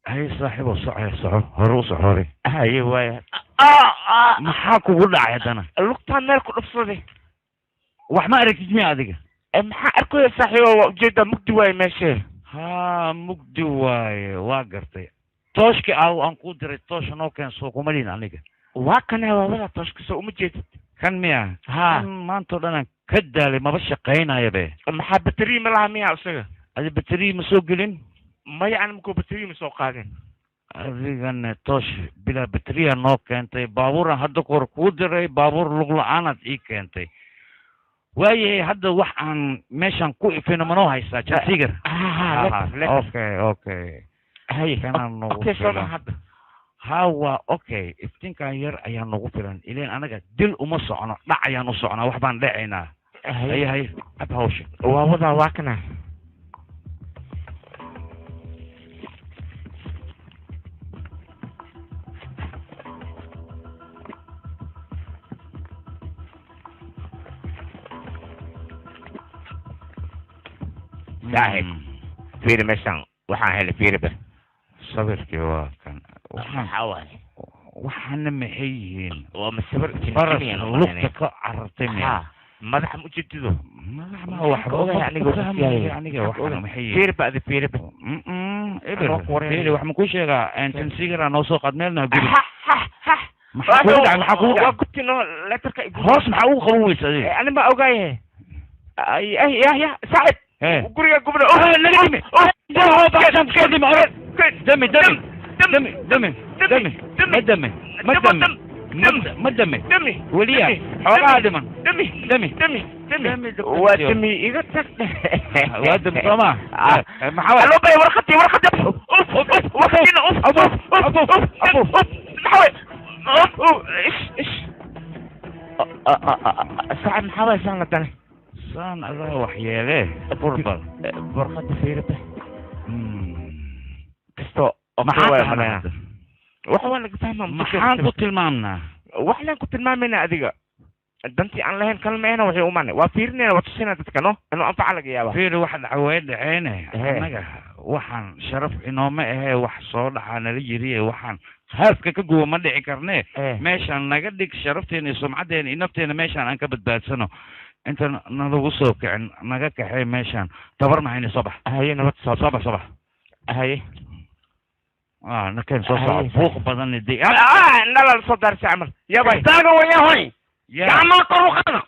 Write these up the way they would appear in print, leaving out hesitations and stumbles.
Hay saaxiibo, soco soco, hore u soco, hore. Haye, waaya. Maxaa kugu dhacay haddana? Lugtaan meel ku dhufsaday. Wax ma aragtid miya adiga? Maxaa arkaya saaxiibo? Waa ujeedaa, mugdi waaye meeshe. Haa, mugdi waaye, waa gartay. Tooshki aaw aan kuu diray, toosha noo keenso kuma lihin aniga. Waa kana, waa wada tooshka, soo uma jeedid? Kan miya? Haa. Kan maanta oo dhan aan ka daalay, maba shaqaynayo be. Maxaa, bateri ma laha miya isaga? Adi bateri ma soo gelin? Maya, ana makoo bateri ma soo qaadin. Adigana toosh bilaa bateriya noo keentay. Baabuuran hadda kahor kuu diray, baabuur lug la-aanaad ii keentay. Waayahay, hadda wax aan meeshan ku ifino manoo haysaa jasigar? Ha. Okay okay. Haye. Kanaa noogu okay, soo ma filan. Hadda Ha, waa okay, iftiinkan yar ayaa nagu filan. Ileen anaga dil uma socono, dhac ayaan u soconaa, wax baan dhacaynaa. Haye haye, ab hawsha. Waa wadaa, waa kana. Saaxiib. Fiiri meeshan waxaan helay, fiiri ba. Sawirkii waa kan, waxaan Maxaa waaye? Waxaana maxay yihiin? Waa masawir. Faras lugta ka carartay miya? Ha, madaxa ma ujeedido? Madax ma waxba Ogahay aniga, ma fahmayo aniga, waxaana maxay yihiin? Fiiri ba adi, fiiri ba. Eber. Anoo ku wareeraya. Fiiri, wax ma kuu sheegaa? Tansigira noo soo qaad, meelna ha gubin. Ha ha ha. Maxaa kugu dhacay? Maxaa kugu Waa dhacay? gubtino letarka. Hoos maxaa ugu qaban weysa adiga? Ani ma ogaaye. Ay ay, ya ya saaxib. Hee. Guriga gubna. Naga dimi. Dami dami dami dami dami, ma dami, ma dami, ma dami. Dami. Weliya xoogaa dhiman. Dami. Dami. Dami dami. Dami. Waa dami, iga tag. Waa dami sooma? Maxaa waay? Allo bay, warqadii warqadii, uf uf uf, warqadiina uf uf uf uf uf uf, maxaa waay? Uf uf, ish ish. Saaxib, maxaa waay saan ladane? Saan adaa waxyeele furbal. Warqada fiirida kasto. Maxaa waay tahay malaya? Wax waa laga fahmaa. Maxaan ku tilmaamnaa? Wax laan ku tilmaamayna adiga, dantii aan lahayn kalmeena waxay umaanay, waa fiirinayna, waa tusinaa dadka no inuu anfaca laga yaaba. Fiiri, wax dhaca way dhaceene. Ehe. Annaga waxaan sharaf inooma ahee, wax soo dhacaa nala yiriye, waxaan haafka ka guba ma dhici karne. Meeshaan naga dhig, sharafteena iyo sumcaddeena iyo nafteena meeshaan aan ka badbaadsano inta nalagu soo kicin. Naga kaxee meeshaan, tabar mahayne, soo bax. Haye, nabad soo. Soo bax, soo bax. Haye. Ah, nakeen, soo soco. Haye. Buuq badan de. Nalal soo daarsa camal yabay. Istaaga wayahoy. Ya. Gacmaha kor u qaada.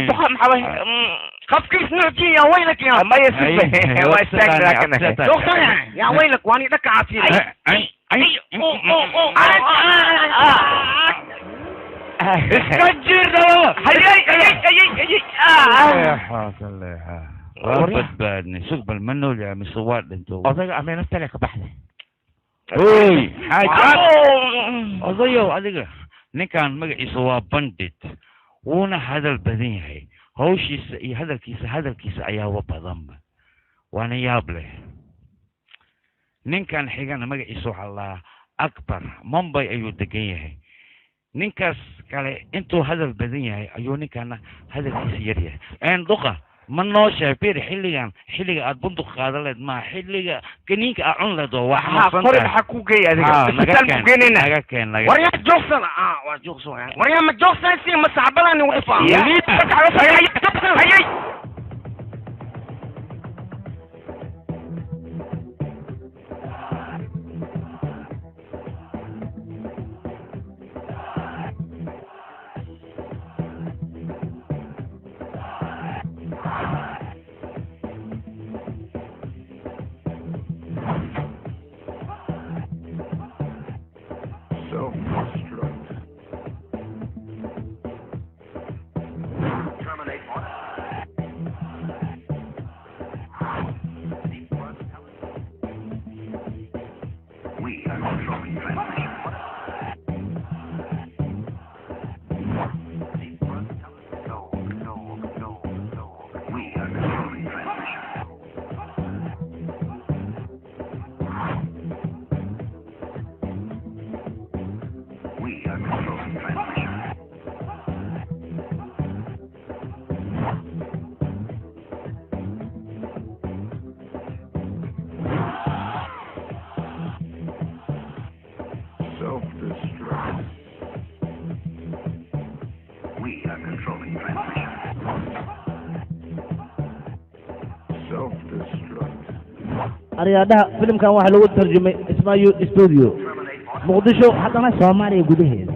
Duqa, maxaa waay? Qafkiis nuujiya, yaa waylak yaa. Maya. Haye, sife waa istaag laakana. Joogsan yaa waylak, waan idhaka caasiina. Ay, ay. Iska jir dhalada. Hayay hayay hayay hayay. Leexa leexa, waa badbaadnay. Sug bal, ma nool yahay mise waa dhinto? Odayga amee naftale ka baxday. Oy xaaji, odayow adiga, ninkan magaciisa waa Bandit, wuuna hadal badan yahay. Hawshiisa iyo hadalkiisa, hadalkiisa ayaaba badanba, waana yaab leh. Ninkan xigana magaciisa waxaa la dhahaa Akbar, Mumbay ayuu degan yahay. Ninkaas kale intuu hadal badan yahay ayuu ninkana hadalkiisa yar yahay. En duqa, ma nooshahay? Fiir, xilligan xilliga aad bunduq qaadan leed maa, xilliga kaniinka aad cun leed oo waa Maxaa xanuunsan kore tahay. Maxaa kuu geey adiga? Haa, naga Isbitaal keen ku geenayna. Naga keen, naga. Waryaa joogsan, ah waa joogsan waryaa, ma joogsanaysiin ma saxbadani wifa. Hayay. Self-destruct. Terminate on. We are controlling transmission. No, no, no, no. We are controlling transmission. We are controlling transmission. Self-destruct. We are controlling transmission. Self-destruct. Aryaadhaha, filimkan waxaa lagu tarjumay Ismaayo Studio, Muqdisho, haddana Soomaaliya gudaheeda.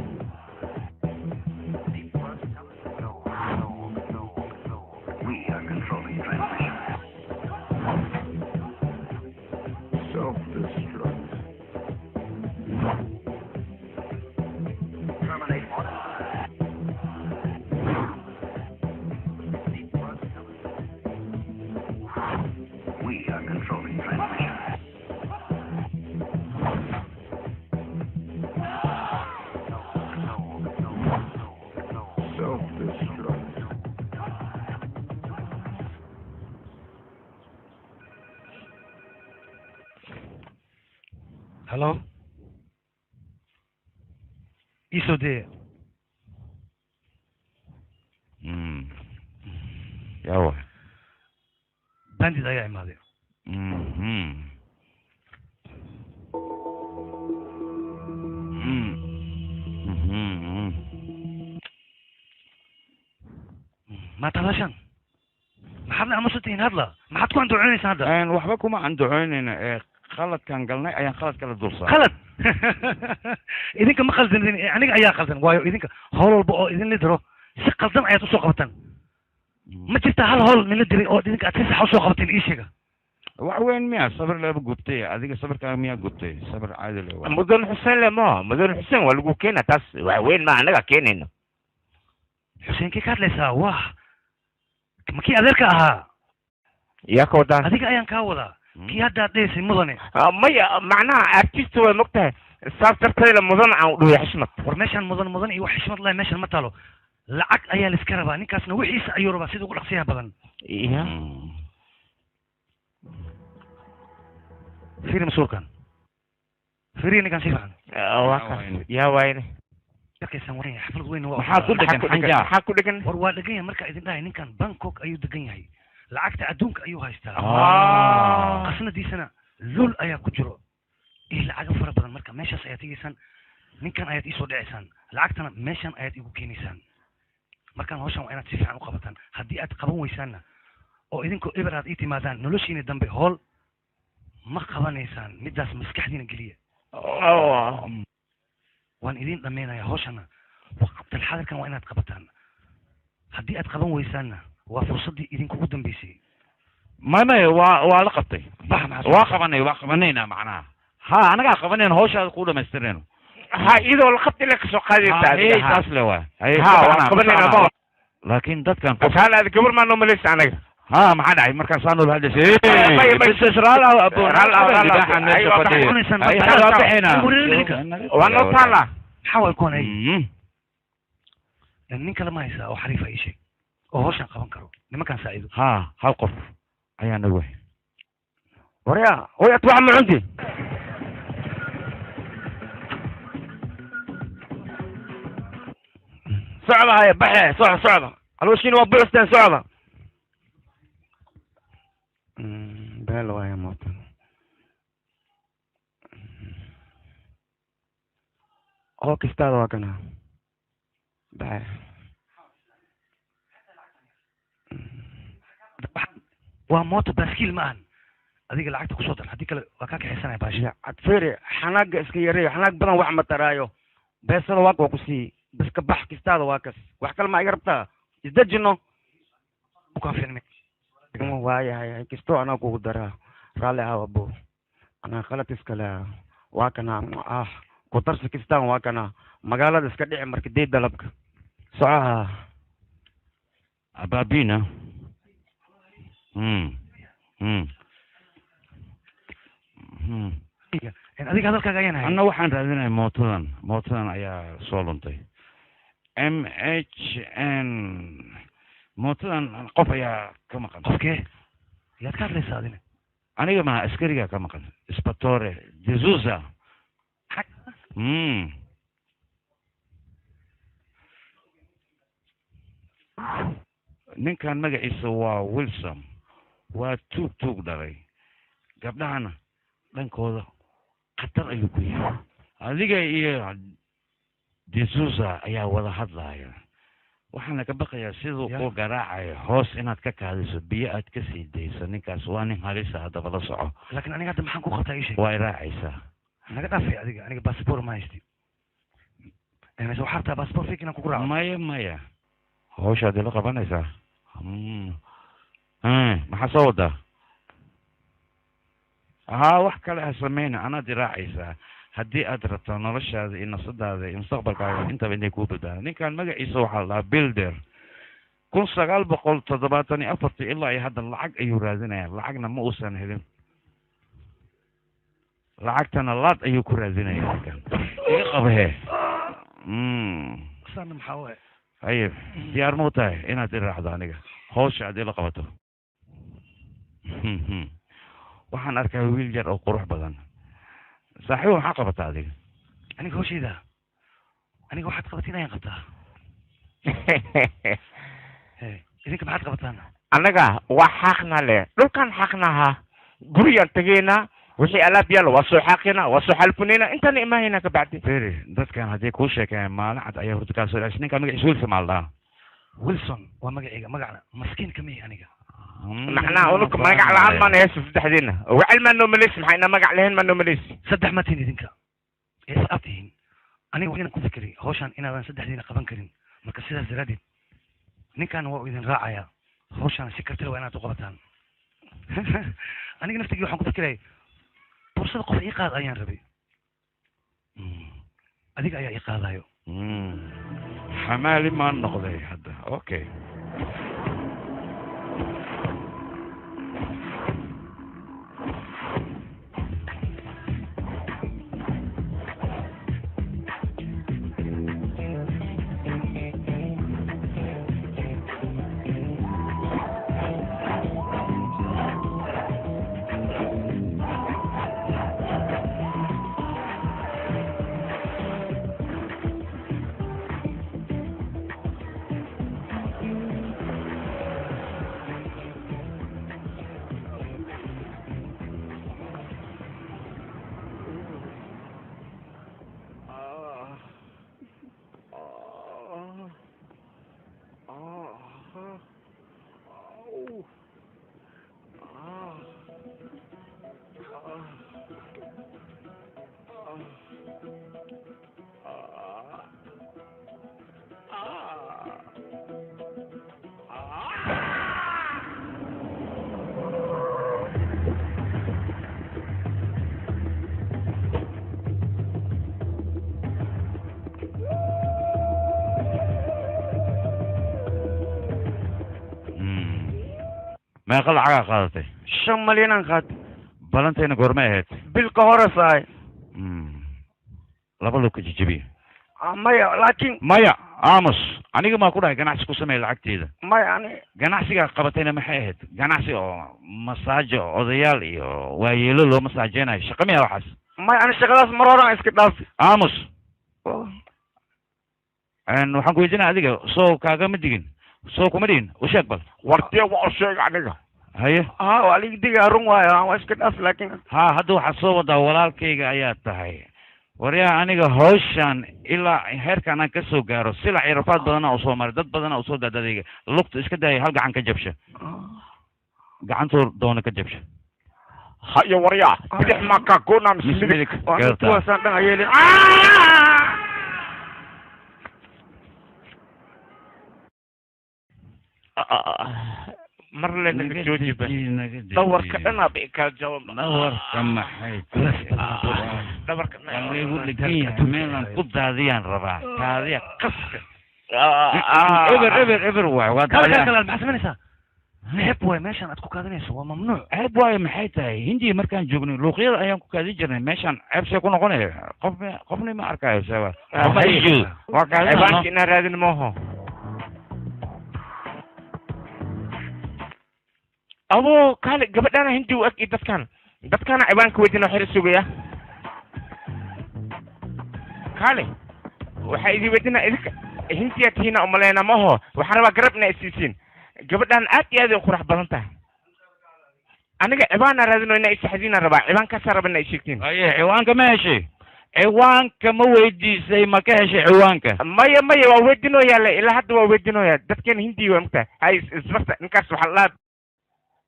No, no, no, no. We are controlling transmission. Self-destruct. Terminate auto. We are controlling transmission. No, no, no, no, no. Self-destruct. Hello, iisoo dee. Yawa. Bandit ayaa imaaday. Ma talashan, maxaad la aamusantihiin? Hadla, maxaad ku andacoonaysaa hadda? Waxba kuma andacoonayna ee khaladkan galnay ayaan khalad kala dul saaray. Khalad idinka ma khaldanin ee aniga ayaa khaldan, waayo idinka howl walba oo idinla diro si qaldan ayaad usoo qabataan. Ma jirta hal howl nila diray oo idinka aad si sax usoo qabateen? Ii sheega. Wax weyn miya? Sabir laba gubtay, adiga sabirkaaga miyaa gubtay? Sabir caadi le waa. Mudan Xuseen le mo, Mudan Xuseen waa lagu keena, taas wax weyn ma, annaga keenayno. Xuseen kee ka hadlaysaa? Wah, ma kii adeerka ahaa? Yaa ka wadaa? Adiga ayaan kaa wadaa, kii hadda aad dhehaysay mudane. Maya, macnaha artist way mogtahay, saas darteeda mudan aan u dhuhay xishmad. War meeshaan mudan mudan iyo wax xishmad lahay meeshaan ma taalo. Lacag ayaa la iska rabaa, ninkaasna wixiisa ayuu rabaa sida ugu dhaqsiyaha badan. Iya. Fiiri mas-uulkan, fiiri ninkan si fiican. Waa kaas, yaa wayne. Arkaysaan, waran yahay, xaflad weyn waa. Maxaa ku dhegan xanjaa? Maxaa ku dhegan? War waa dhegan yahay markaa idin dhahay, ninkan Bangkok ayuu degan yahay, lacagta adduunka ayuu haystaa, qasnadiisana lul ayaa ku jiro iyo lacago fara badan. Marka meeshaas ayaad tegaysaan, ninkan ayaad iisoo dhicaysaan, lacagtana meeshan ayaad igu keenaysaan. Markaan hawshan waa inaad si fiican u qabataan. Haddii aad qaban weysaanna oo idinkoo eber aad ii timaadaan, noloshiina dambe hool ma qabanaysaan. Midaas maskaxdiina geliya. Waan idin dhammaynaya hawshana, waqtal xadirkan waa inaad qabataan. Haddii aad qaban weysaanna, waa fursaddii idinkugu dambeysay. May, waa la qabtay. Bax, maxaa? Waa qabanay, waa qabanaynaa macnaha. Ha, anagaa qabanayn hawshaada ku dhamaystirnayno. Ha, iyadoo la qabta ila kasoo qaadaysa adiga ha. Taas le waa. Ha, waan qabanaynaa ma. Laakiin dadkan qof Kaal, aad gabar maa noo malaysa anaga? Ha, maxaa dhacay markaan saa nool hadlaysay? May, may. Bises raala abo. Raala, raala. Libaaxan meesha Aywa, fadhiya. Cunaysaan, Ay, marka. waa bixinaa. Waa noo taala. Maxaa waay kuwan ay? Nin kale ma haysaa oo xariifa? Ii sheeg oo hawshan qaban karo, nimankaan saacido. Ha, hal qof ayaa nagu wahay. Waryaa, hoy, at waxa ma cunti? Socda haya, baxe, socda, socda, calooshiina waa buuxsteen, socda. Beel waaya mootan oo kistaada waa kana, baxe. Waa mooto, baaskiil ma ahan. Adiga lacagta kusoo dar, haddii kale waa kaa kaxaysanaya baashi. Cad fiiri, xanaaga iska yareeyo, xanaag badan wax ma taraayo. Beesada waa ku sii bas, ka bax, kistaada waa kas. Wax kale ma iga rabtaa? Isdejino. Ku fiicnay. Waayahay, kisto anaa kugu daraa. Raalli ah abo, anaa khalad iskale ah. Waa kana, ah, ku darsi kistaan, waa kana. Magaalada iska dhici marka dee dalabka socaha. Ababina. Adiga hadalkaaga ayaan hayay. Anna waxaan raadinaya mootadan, mootadan ayaa soo luntay, MHN. Mootadan qof ayaa ka maqan. Qofkee yaad ka hadlaysaa adina? Aniga maha, askariga ka maqan, Spatore Dezuza. Ninkan magaciisa waa Wilson, waa tuug tuug dhalay, gabdhahana dhankooda khatar ayuu ku yahay. Adiga iyo D'Souza ayaa wada hadlaya. Waxaana ka baqayaa siduu kuu garaacayo hoos inaad ka kaadiso, biyo aad ka sii dayso. Ninkaas waa nin halisa, haddaba la soco. Laakiin aniga hadda maxaan ku qabtaa ii sheeg? Waa i raacaysaa. Naga dhaafay adiga, aniga baasboor ma haysti. Mise waxaa rabtaa baasboor fake inaan kugu raaco? Maya maya, hawshaad ila qabanaysaa. Maxaa soo wadaa? Haa, wax kale ha sameyna, anaad i raacaysaa haddii aad rabto noloshaada iyo nafsadaada iyo mustaqbalkaaga intaba inay kuu badbaado. Ninkan magaciisa waxaa la dhahaa Builder. 1974 ilaa iyo hadda lacag ayuu raadinaya, lacagna ma uusan helin, lacagtana laad ayuu ku raadinaya ninkan. Iga qaba hee. Saana maxaa waaye? Haye, diyaar ma u tahay inaad i raacdo aniga, hawsha aad ila qabato? Waxaan arkaa wiil yar oo qurux badan. Saaxiibo, maxaa qabataa adiga? Aniga hawshayda, aniga waxaad qabatiin ayaan qabtaa. Hee, idinka maxaad qabataan? Annaga waa xaaqna le, dhulkan xaaqnaha, gurigaan tegaynaa, wixii alaab yaalo waa soo xaaqina, waa soo xalfunayna, intaana imaahayna ka bacdi. Feri, dadkan haddii kuu sheekeeyaan maalin cad ayaa hurda kaa soo dhacaysa. Ninkan magaciisa Wilson maa la dhahaa? Wilson waa magacayga, magacna maskiin kama ihi aniga. Macnaha unuka magac la-aan maana heesa saddexdiina wacel maa noo maleysi, maxaa inaa magac lahayn maa noo maleysi. Saddex ma tihin idinka, is ab tihiin. Aniga waxaan ku fikiray hawshan inaadan saddexdiina qaban karin, marka sidaas daraaddeed ninkan waa uu idin raacayaa. Hawshan si kartila waa inaad u qabataan. Aniga naftigii waxaan ku fikirayay fursada qof ii qaad ayaan rabay. Adiga ayaa ii qaadayo. Xamaali maan noqday hadda. Okay. Meeqa lacagaa qaadatay? 5 malyan aan qaatay. Balantayna goormay ahayd? Bil ka hore sahay. Laba loo ka jijibiye. Maya, laakiin maya, aamus. Aniga maa ku dhahay ganacsi ku sameey lacagteeda? Maya, ani ganacsigaa qabatayna maxay ahayd? Ganacsi oo masaajo odayaal iyo waayeelo loo masaajeynayo, shaqa miya waxaas? Maya, ani shaqadaas mar hore aan iska dhaafay. Aamus. Waxaan ku weydiinaya adiga, soo kaagama digin, soo kuma dhigin, u sheeg bal. Wartee waa u sheeg aniga. Haye. Ha, waa liig diga, run waayo, waa iska dhaaf laakiin. Ha, hadda waxaad soo wadaa walaalkayga ayaa tahay. Waryaa, aniga hawshan ilaa heerkan aan ka soo gaaro silac iyo rafaad badana u soo maray, dad badana u soo daadadayga, lugta iska daaya, hal gacan ka jabsha, gacantuu doona ka jabsha. Haye waryaa, bidix maa kaa goonaa mise midig? Kuwaasaan dhan ayeelin. Mar le naga joojiba, dhawarka dhanaaba ikala jaba. Dhawarka maxay? Dhawarka igu dhegan yahay, meelaan ku daadiyaan rabaa. Kaadiya qaska eber eber eber waay waa kala daadiyaan. Kala maxaa samaynaysaa? Ceeb waay meeshan aad ku kaadinayso, waa mamnuuc. Ceeb waayo maxay tahay? Hindiya markaan joognay luuqyada ayaan ku kaadin jirnay, meeshaan ceeb see ku noqonaya? Qofna qofna ma arkaayo, sewa qofna ii jeedo waa kaadinaa. Cibaanka inaan raadin maaho. Abo kaale, gabadhana hindi u eg iyo dadkan dadkana ciwaanka weydina xer sugaya. Kaale, waxaa idin weydina, idinka hindiya tihiina umaleyna maho, waxaan rabaa garab inaa isiisiin. Gabadhan aad iyo aad ay u qurux badan tahay. Aniga cibaana raadino, inaa isaxdiina rabaa, cibaankaasaa raba inaa isheegtiin. Haye, ciwaanka ma heshay? Ciwaanka ma weydiisay, ma ka heshay ciwaanka? Maya maya, waa weydinooyaa le, ilaa hadda waa weydinooyaa. Dadkeena Hindiya waa mugtahay. Hay, isbarta ninkaas waxaa la dhahaa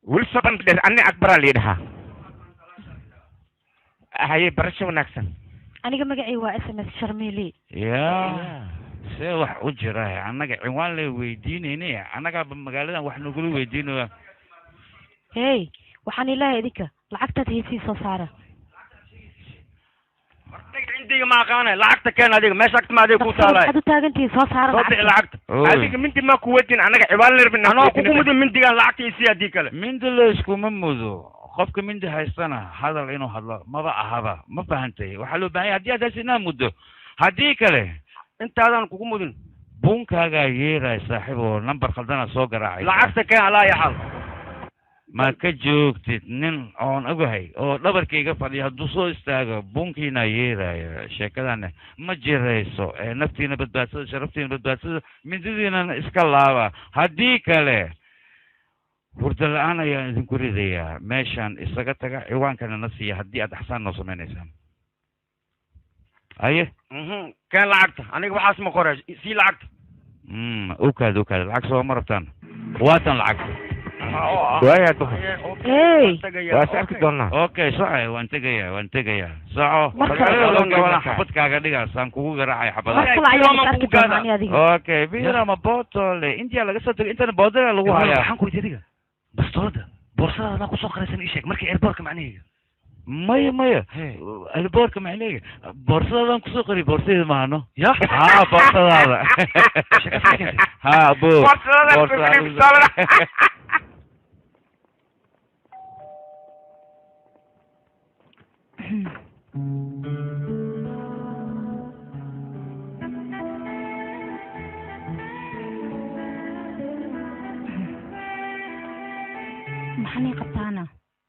Wilson dhe, ani Akbaraa layidhahaa. Haye, barasho wanaagsan. Aniga magacay waa SMS Sharmili. Ya, see wax u jira? Annaga ciwaan lay weydiinayne, annagaaba magaaladan wax nagula weydiinaya. Hey, waxaan ilaahay idinka lacagtaad haysiin soo saara. Hindiga ma aqaanay, lacagta keen adiga, meesha agta ma adiga ku taalay. Waxaad u taagantihiin soo saara. Soo bixi lacagta. Adiga mindi maa ku weydin, annaga ciwaan la rabin. Anoo kugu mudin mindigan, lacagta isii haddii kale. Mindi la iskuma mudo. Qofka mindi haystana hadal inuu hadlo maba ahaba, ma fahantay? Waxaa loo baahan yahay haddii aad haysid inaad muddo, haddii kale intaadan kugu mudin buunkaagaa yeeraya saaxiib, oo number khaldana soo garaacay. Lacagta keen alaa ya xal. Ma ka joogtid nin oon ogahay oo dhabarkayga fadhiya, hadduu soo istaago buunkiina yeeraya. Sheekadana ma jirayso ee naftiina badbaadsada, sharaftiina badbaadsada, mindidiinana iska laaba. Haddii kale hurdo la-aan ayaan idinku ridayaa. Meeshaan isaga taga, ciwaankana na siiya haddii aad axsaan noo samaynaysaan. Haye. Keen lacagta, aniga waxaas ma qore, sii lacagta. Ukaad ukaad, lacag soo ma rabtaan? Waatan lacagta. Waaya duqa. Hey. Waa is arki doonaa. Okay, soco, waan tegaya, waan tegaya, soco. Mar kale. Walaan xabad kaaga dhigaa, saan kugu garaacay Mar xabadaha. kale ayaan is arki doonaa ani adiga. Okay, birama botole intia laga soo tegay, intana boodala lagu hayaa. Waxaan ku weydiiyey adiga bastoolada boorsadaada maa kusoo qaraysan? Ii sheeg markii airportka macnaheyga. Maya maya, alboorka macnaheyga boorsadaadaan kusoo qariy, boorsadeeda maahano. Ya. Ha, boorsadaada. Ha bo. Boorsadaada ku qariy, bastoolada. Maxaan ii qabtaana,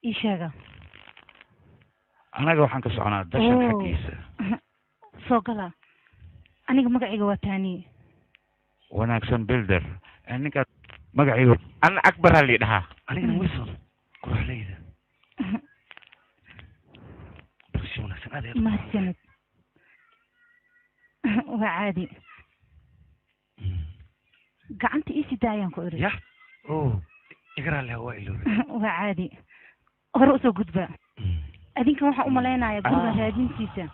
ii sheega. Annaga waxaan ka soconaa dashan Oh. xaggiisa. Soo gala, aniga magacayga waa Taaniye. Wanaagsan builder. Ninkaas magacayga Ana Akbaraa layidhahaa. Anigana Wilson. Quruxleyda, barasho wanaagsan, aad ayaad. Mahadsanid, waa caadi. Gacanta ii sidaa ayaan ku iri. Ya, o iga raalli, waa iloobay. Waa caadi, hore usoo gudba. Adinkan waxaan u malaynayaa guriga raadintiisa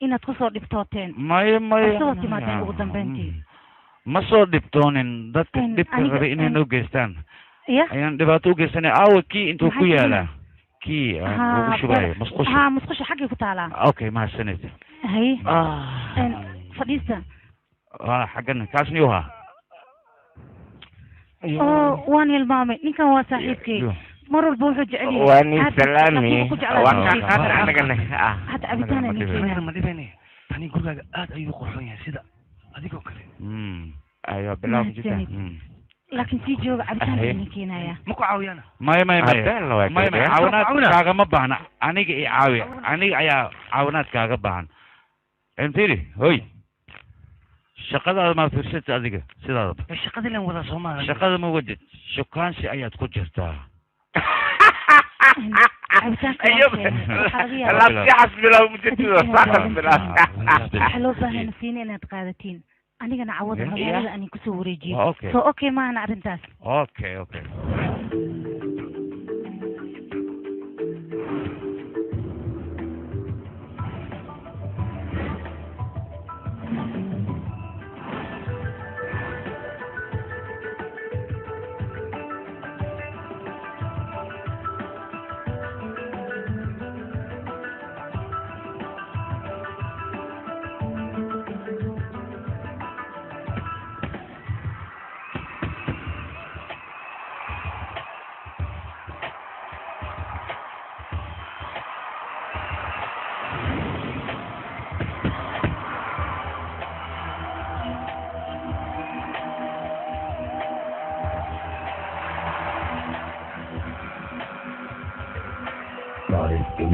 inaad kusoo dhibtooteen. Maya maya. Isagoo timaadeen ugu dambeyntii. Ma soo dhibtoonin dadka dhibka aniga rabay inay noo geystaan Ya. ayaan dhibaato u geysanay. Aawa kii intuu ku Maxay yaalaa kii aan ugu shubayo musqusha? Haa, musqusha xaggay ku taalaa. Okay, mahadsanid. Haye. Fadhiista. Waa xaggan kaas miyuu ahaa? Oo waan hilmaamay, ninkan waa saaxiibkay, mar walba wuxuu jecel yahay. Waa nin Hadda- salaami. laakiin wuxuu ku jeclaa Waa kaan saaxiibkay. qaadan anagana. Hadda cabitaan Anagana ma idin dhibayn. keenaa. Anagana ma dhibayne. Tani gurigaaga aad ayuu qurxoon yahay, sida adigoo kale. Ayo bilaw jida. Mahadsanid. Laakiin sii jooga, cabitaan Ahe. idin keenaya. Ma ku caawiyaana? Maya maya maya. Haddaan la waa maya maya, keenaya. caawinaad Caawina. kaagama baahna. Aniga i caawi, aniga ayaa caawinaad kaaga baahan. Mtiri hoy, shaqadaada ma fiirsata adiga sidaadaba? Ee, shaqadii leen wadaa Soomaaliya. Shaqada ma wadid, shukaansi ayaad ku jirtaa. Cabitaanka waa Ayub. keenay. Waxaa laga yaabaa Laabtixas bilaw mujadido saaxas bilaw. waxaa loo baahan nasiina inaad qaadatiin, anigana cawada Yeah. magaalada anin kusoo wareejiyo. Waa okay. So okay maahana arrintaas? Okay okay.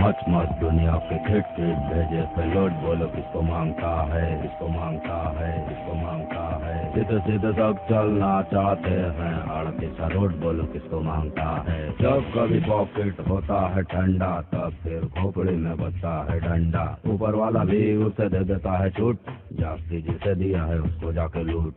Much much दुनिया के खिट खिट भेजे पे लोट बोलो किसको मांगता है, किसको मांगता है, किसको मांगता है। सीधे सीधे सब चलना चाहते हैं, 38 रोड बोलो किसको मांगता है। जब कभी पॉकेट होता है ठंडा, तब फिर खोपड़ी में बचता है डंडा। ऊपर वाला भी उसे दे देता है छूट, जास्ती जिसे दिया है उसको जाके लूट।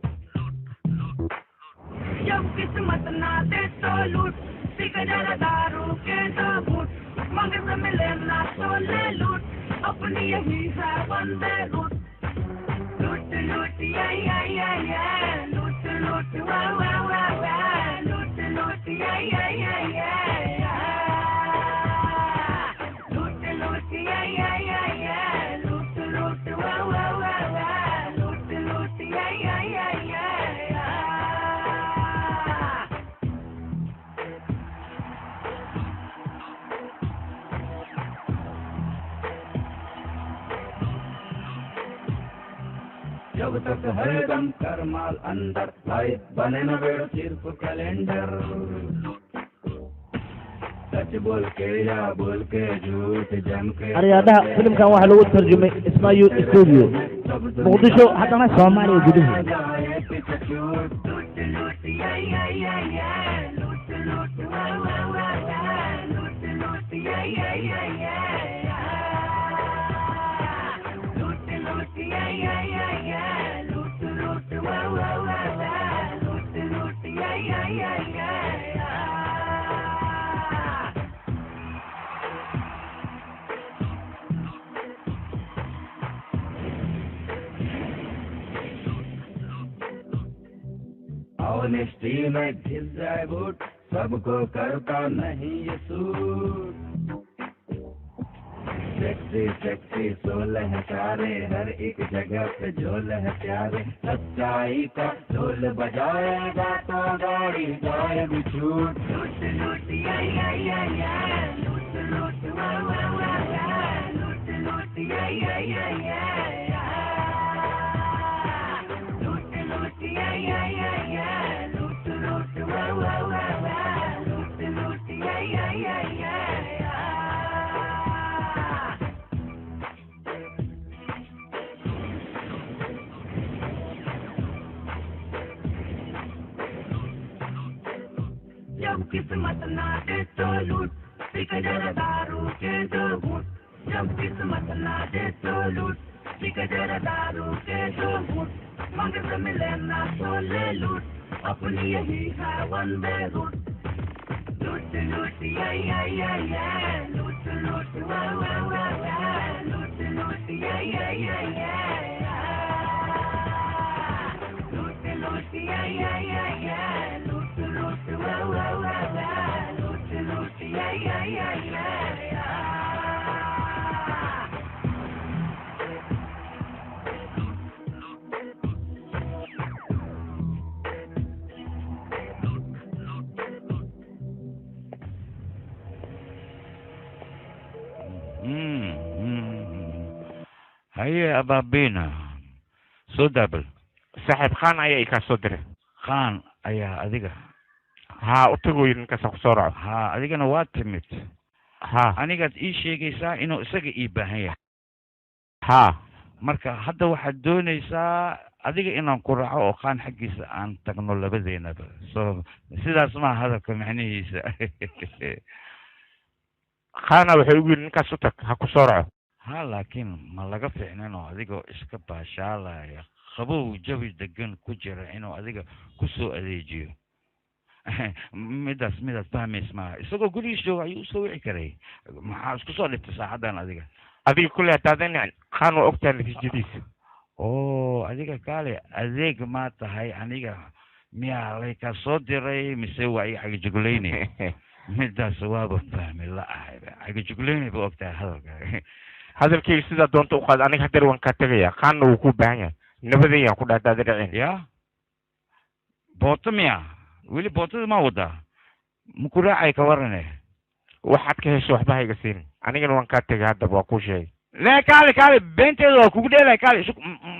जब किस्मत ना दे तो लूट, जरा दारू के दो घूट, मगज मिले ना तो ले लूट, अपनी यही है बंदे रूट। लूट लूट या या या या, लूट लूट वा वा वा वा, लूट लूट या या या या, लूट लूट या या या या, लूट लूट वा वा वा वा, लूट लूट या या या या। जब तक है दम कर माल अंदर, भाई बने न बेड़ सिर्फ कैलेंडर। सच बोल के या बोल के झूठ जम के। Aryaadaha, filimkan waxaa lagu tarjumay Ismaayu Studio, Muqdisho, haddana Soomaaliya gudaheeda. लूट लूट या या या या, लूट लूट वा वा वा वा, लूट लूट या या या या, लूट लूट या या या या, लूट लूट वा वा वा वा, लूट लूट या या या या। ऑनेस्टी में घिस जाए बूट, सबको करता नहीं ये suit. Sexy sexy soul है सारे, हर एक जगह पे झोल है प्यारे। सच्चाई का ढोल बजाएगा तो गाड़ी जाएगी छूट। लूट लूट या या या या, लूट लूट वा वा वा वा, लूट लूट या या या या, लूट लूट या या या या, लूट लूट वा वा वा वा, लूट लूट या या या या। जब किस्मत ना दे तो लूट, पी जरा दारू के दो घूट। जब किस्मत ना दे तो लूट, पी जरा दारू के दो घूट, मगज मिले ना तो ले लूट, अपनी यही है one way root. लूट लूट या या या या, लूट लूट वा वा वा वा, लूट लूट या या या या, लूट लूट या या या या, लूट लूट वा वा वा वा, लूट लूट या या या या। Haye abaabina, soo daabal. Saaxiib, Khaan ayaa ikaa soo diray. Khaan ayaa adiga? Haa, u tago yidhi ninkaasa kusoo raco. Haa, adigana waa timid. Haa. Anigaad ii sheegaysaa inuu isaga ii baahan yahay? Haa. Marka hadda waxaad doonaysaa adiga inaan ku raaco oo Khaan xaggiisa aan tagno labadeenaba. So sidaas maa hadalka macnihiisa? Khaana wuxuu igu yidhi ninkaas u tag, ha ku soo raco. Ha, laakiin ma laga fiicnin oo adigoo iska baashaalaya, qabow, jawi degan ku jira, inuu adiga ku soo adeejiyo? Midaas midaad fahmays maaha. Isagoo gurigiis jooga ayuu usoo wici karay. Maxaa isku soo dhibtay saacadan adiga? Adiga kulley haddaadan nicin, Khaan waa ogtahay natiijadiisa. Oo adiga kaale, adeeg maa tahay aniga? Miyaa laykaa soo diray mise waa iga cagajuglaynay? Midaas waaba fahmi la ahay. Cagajuglaynay ba ogtahay hadalka. Hadalkayga sidaa doonta u qaad. Aniga hadeer waan kaa tegaya, Khaanna wuu kuu baahan yahay. Nabadayaan ku dhaha hadaadan dhicin. Ya booto miya? Weli bootada maa wadaa? Maku raacay, ka warane? Waxaad ka hesho waxba hayga siinin. Anigana waan kaa tegay haddaba, waa kuu sheegay. Le kaale, kaale, beenteeda waa kugu dheelay. Kaale,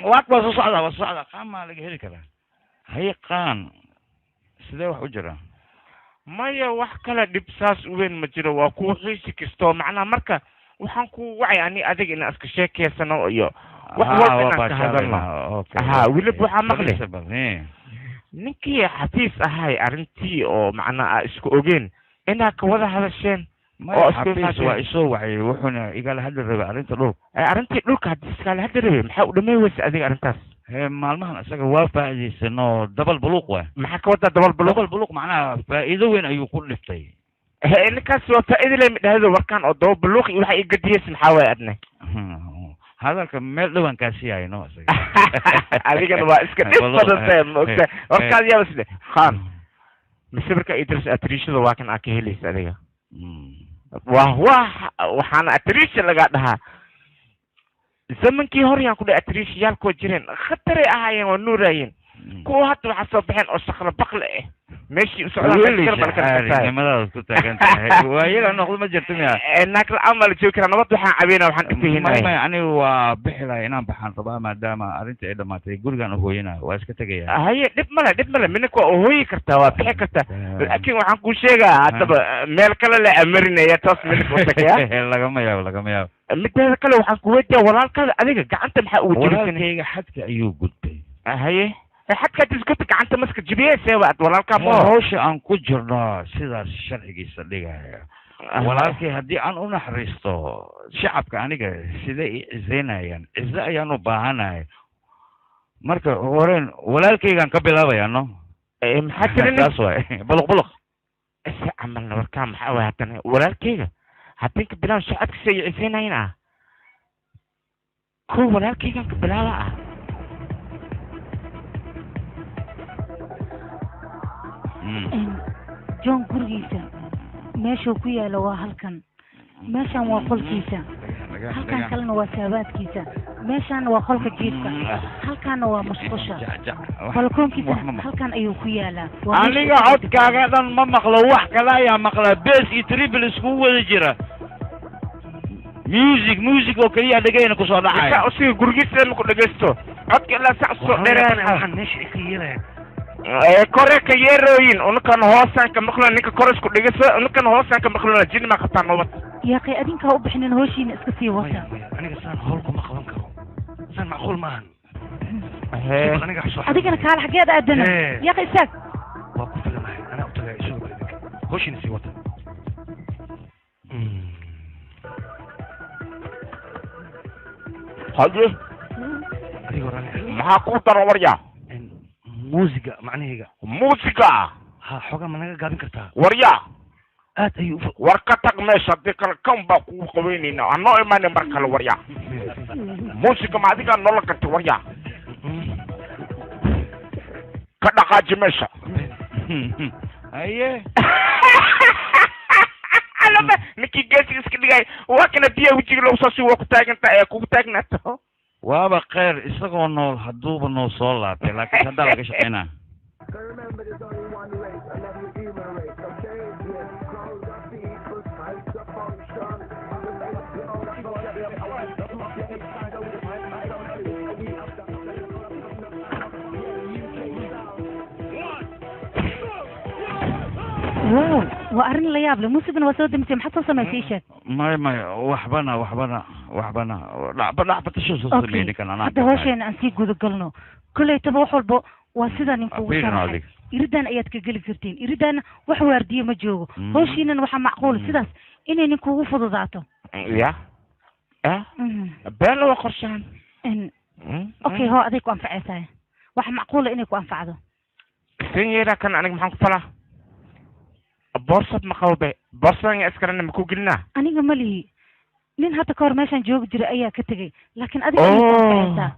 waad waa soo socdaa, waa soo socdaa. Qaan maa laga heli karaa? Haye Qaan, sidee wax u jiraa? Maya, wax kale dhib saas u weyn ma jiro. Waa kuwa xiisi kastoo macnaha marka Waxaan ku wacay ani adiga inaan iska sheekeysano iyo wax walba inaan ka hadalno. Ha, weliba waxaa maqli ninkii xafiis ahay arrintii oo macnaa aa isku ogeen inaad ka wada hadasheen. Oo xafiis waa isoo wacay, wuxuuna igala hadli rabay arrinta dhulka. Arrintii dhulka haddii iskala hadli rabay, maxaa u dhamay weysa adiga arrintaas? Maalmahan isaga waa faa'iidaysanoo dabal buluuq waay. Maxaa ka wadaa dabal buluuq? Dabal buluuq macnaha faa'iido weyn ayuu ku dhiftay. Ninkaas waa faa'iido leh midhahdo warkaan oo dabal buluuq iyo waxa ii gadiyeysa maxaa waaye adne? Hadalka meel dhowaan kaasi yahay no isaga. Adigana waa iska dhib badan tahay, ma ogtahay warkaad yaaba side khaan mise markaa ii dirsa atriishada waa kan aa ka helaysa adiga. Wah wah, waxaana atriisha lagaa dhahaa. Zamankii hore yaan ku dhahay atriishayaalkoo jireen khataray ahaayeen, waa nuuraayeen. Kuwa hadda waxaa soo baxeen oo shaqla baqle ah meeshii u socdaan ku taagan tahay. Waayada noqdo ma jirto miya? Naag la-aan baa la joogi karaa, nabad waxaan cabeynaa waxaan dhibkahinaya. Maya, anigu waa bixi lahay inaan baxaan rabaa maadaama arrinta ay dhamaatay, gurigaan uhooyanayo waa iska tegaya. Haye, dhib male, dhib male, minink waa uhooyi kartaa, waa bixi kartaa, laakiin waxaan kuu sheegaa haddaba meel kale la amarinaya toos minink u tagaya. Lagama yaabo, lagama yaabo. Mideeda kale waxaan ku weydiyaa walaalkaada adiga gacanta maxaa ugu jirisan? Walaalkayga xadka ayuu gudbay. Haye, xadka diskuta gacanta maska jibiyeyse waad walaalkaa ma hawsha aan ku jirno sidaas sharcigiisa dhigaya. Walaalkay haddii aan u naxariisto shacabka aniga siday i ciseynayaan, cize ayaan u baahanahay. Marka horeen walaalkaygaan ka bilaabayaa no. Maxaa tiri? Taas waay buluq buluq ise camalna warkaa maxaa waay haddana walaalkayga haddii ka bilaab shacabka si ay ciseynayaan ah ko walaalkaygaan ka bilaaba ah. John gurigiisa meeshuu ku yaalo waa halkan, meeshan waa qolkiisa, halkan kalena waa saabaadkiisa, meeshaana waa qolka jiifka, halkaana waa musqusha, balkoonkiisa halkan ayuu ku yaalaa. Aniga codkaaga dhan ma maqlo, wax kale ayaa maqlaa, bes iyo triple iskugu wada jira, music music oo keliya dhegayna kusoo dhacaya. Usiga gurigiisa maku dhegaysto codka ilaa sac soo dheeraan waxaan meesha ka yeelaya kore ka yeerooyin unukan hoosaan ka maqlona ninka kore isku dhigayso unukan hoosaan ka maqlona jini maa qabtaa nabad. Yaaqay adinkaa u bixinin hooshiina iska sii wata. Aniga saan howl kuma qaban karo, saan macquul maahan. Adigana kaala xageed aadana yaaqay istaag. Waa ku filanahay, anaa u tagaya isugu bal idinka hooshiina sii wata. Haye adigoo raalli maxaa kuu daro waryaa? Muusiga macnahayga. Muusiga? Ha, xoogaa ma naga gaabin kartaa? Waryaa aad ayuu war ka tag meesha, haddii kale kan baa kugu qabeynayna anoo imaanay mar kale. Waryaa muusiga ma adigaa noola gartay? Waryaa ka dhaqaaji meesha. Haye alaba ninkii geesiga iska dhigay waa kana biyaha wejiga loogu soo sii waa ku taagantaa ee kugu taagnaato. Waaba kheyr isagoo nool hadduuba noo soo laabtay, laakiin haddaa laga shaqeynaa. Wow, waa arrin la yaab leh, muusigana waa soo demisay, maxaad soo samaysay ii sheeg? Maya maya, waxbana waxbana waxbana dhacba dhacba tasho soo sameeyay ninkan anaa. Hadda hawsheena aan sii guda galno, kollaytaba wax walba waa sidaa ninkuugu sharaxay. Iridan ayaad ka geli kartiin, iridaana wax waardiye ma joogo, hawshiinana waxaa macquul sidaas inay ninkuugu fududaato. Ya beela waa qorshahan. Okay, hoo aday ku anfacaysaay, waxa macquula inay ku anfacdo. Sen yeeraa kan aniga maxaan ku falaa? Boorsad ma qabo be, boorsadan yaa iskalena ma ku gelinaa? Aniga ma lihi, nin hadda ka hor meeshaan joogi jiray ayaa ka tegey, laakiin adiga inay ku anfacaysaa.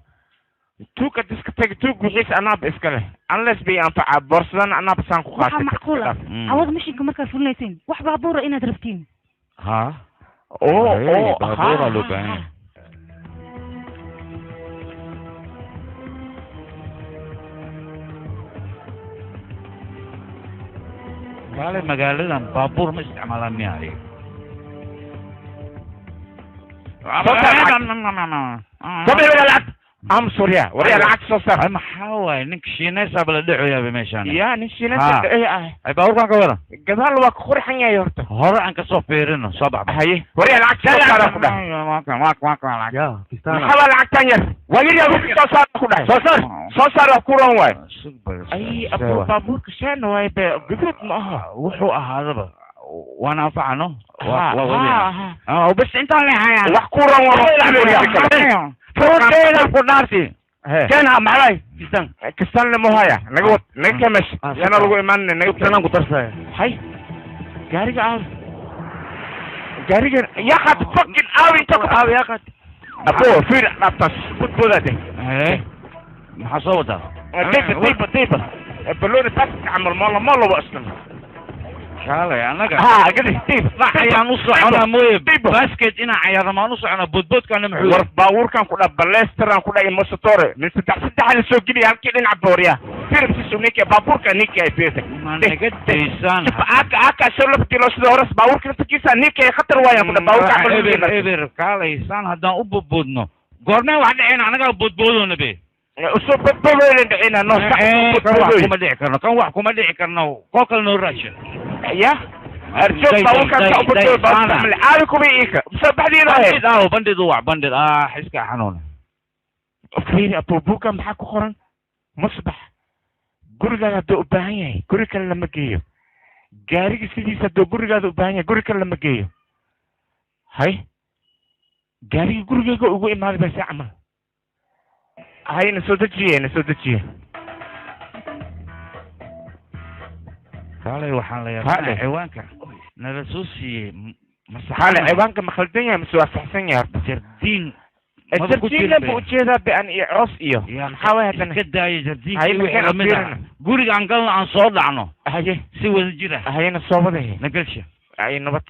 Tuug had iska tegay, tuug wixiisa anaaba iska leh, unless bay anfacaa boorsadan anaaba saan ku qaatay. Waxaa macquul ah cawada mishinka markaad fulinaysiin wax baabuura inaad rabtiin. Ha oo baabuuraa loo baahan yahay. Kaale magaaladan baabuur ma isticmaalaan miya ayaga? Soo lacag. Am sorya waryaa lacag soo saar. Maxaa waaye ninka shiinaysaa bala dhacoyaaba meeshaan. Yaa nin shiinaysa dhacoy ah. Ay baabuurkaan ka wada gadaal waa ka qurxan yahay horta. Hore aan kasoo fiirino soo baxba. Haye waryaa lacag soo saar ku dhahay. Ya kistaan. Maxaa lacagtan yar waa yar yaa soo saar ku dhahay. Soo saar soo saar wax ku ran waay. Ay abu baabuurka shan waay be guduud ma aha. Wuxuu ahaadaba waan anfacano waa wadina bas intaan leexayaan wax ku ran waa fruteena ku dhaarti keenha maxay kistan kistan lama haya naga wad naga kamesh yana lagu imaan naga tanaan ku tarsaya. Hay gaariga aaw gaariga ya qad fucking aaw inta ku aaw ya qad abo fiir dhaaftas budboodade. Maxaa soo wadaa? Diba diba diba balooni bas camal mala mala wa aslan kaalay anaga ha gadi diba ayaan u soconaa mooye basket inaan cayaarno maan u soconaa boodboodkaana muxuu war baabuurkan ku dhaa balesteran ku dhaa mosatore min saddex saddex la soo geliya halkii dhinaca booriya firibsiisu ninka baabuurka ninka ay fiirtay ma naga daysaan aka aka soo lafti loo sida horas baabuurka laftigiisa ninka ay khatar waayaan ku dhaa baabuurka eber eber kaalay saan haddaan u boodboodno goormee wax dhaceen anagaa boodboodoona be usoo boodboodooyna dhacina no kan wax kuma dhici karno kan wax kuma dhici karno koo kale noo raasha ya arjoog baabuurkaan ka ubadoo baabuurka caawi kuba iika soo baxdiina bandid aaw bandid uwac bandid ah xiska xanuuna. Fiiri abuubuuga maxaa ku qoran musbax gurigaaga hadduu u baahan yahay guri kale lama geeyo gaariga sidiisa hadduu gurigaada u baahan yahay guri kale lama geeyo. Hay gaariga gurigayga ugu imaaday baa si camal. Hay na soo dejiye na soo dejiye. Kaalay waxaan la yaabaa ciwaanka nala soo siiyey masaxaale ciwaanka ma khaldan yahay mise waa saxsan yahay horta? Jardiin jardiin buu ujeedaa be-an iyo coos iyo maxaa waay haddana iska daayo jardiinka wixii lamid ah guriga aan galno aan soo dhacno. Haye si wada jir ah. Hayena soo wadahe nagelsha. Ay nabad.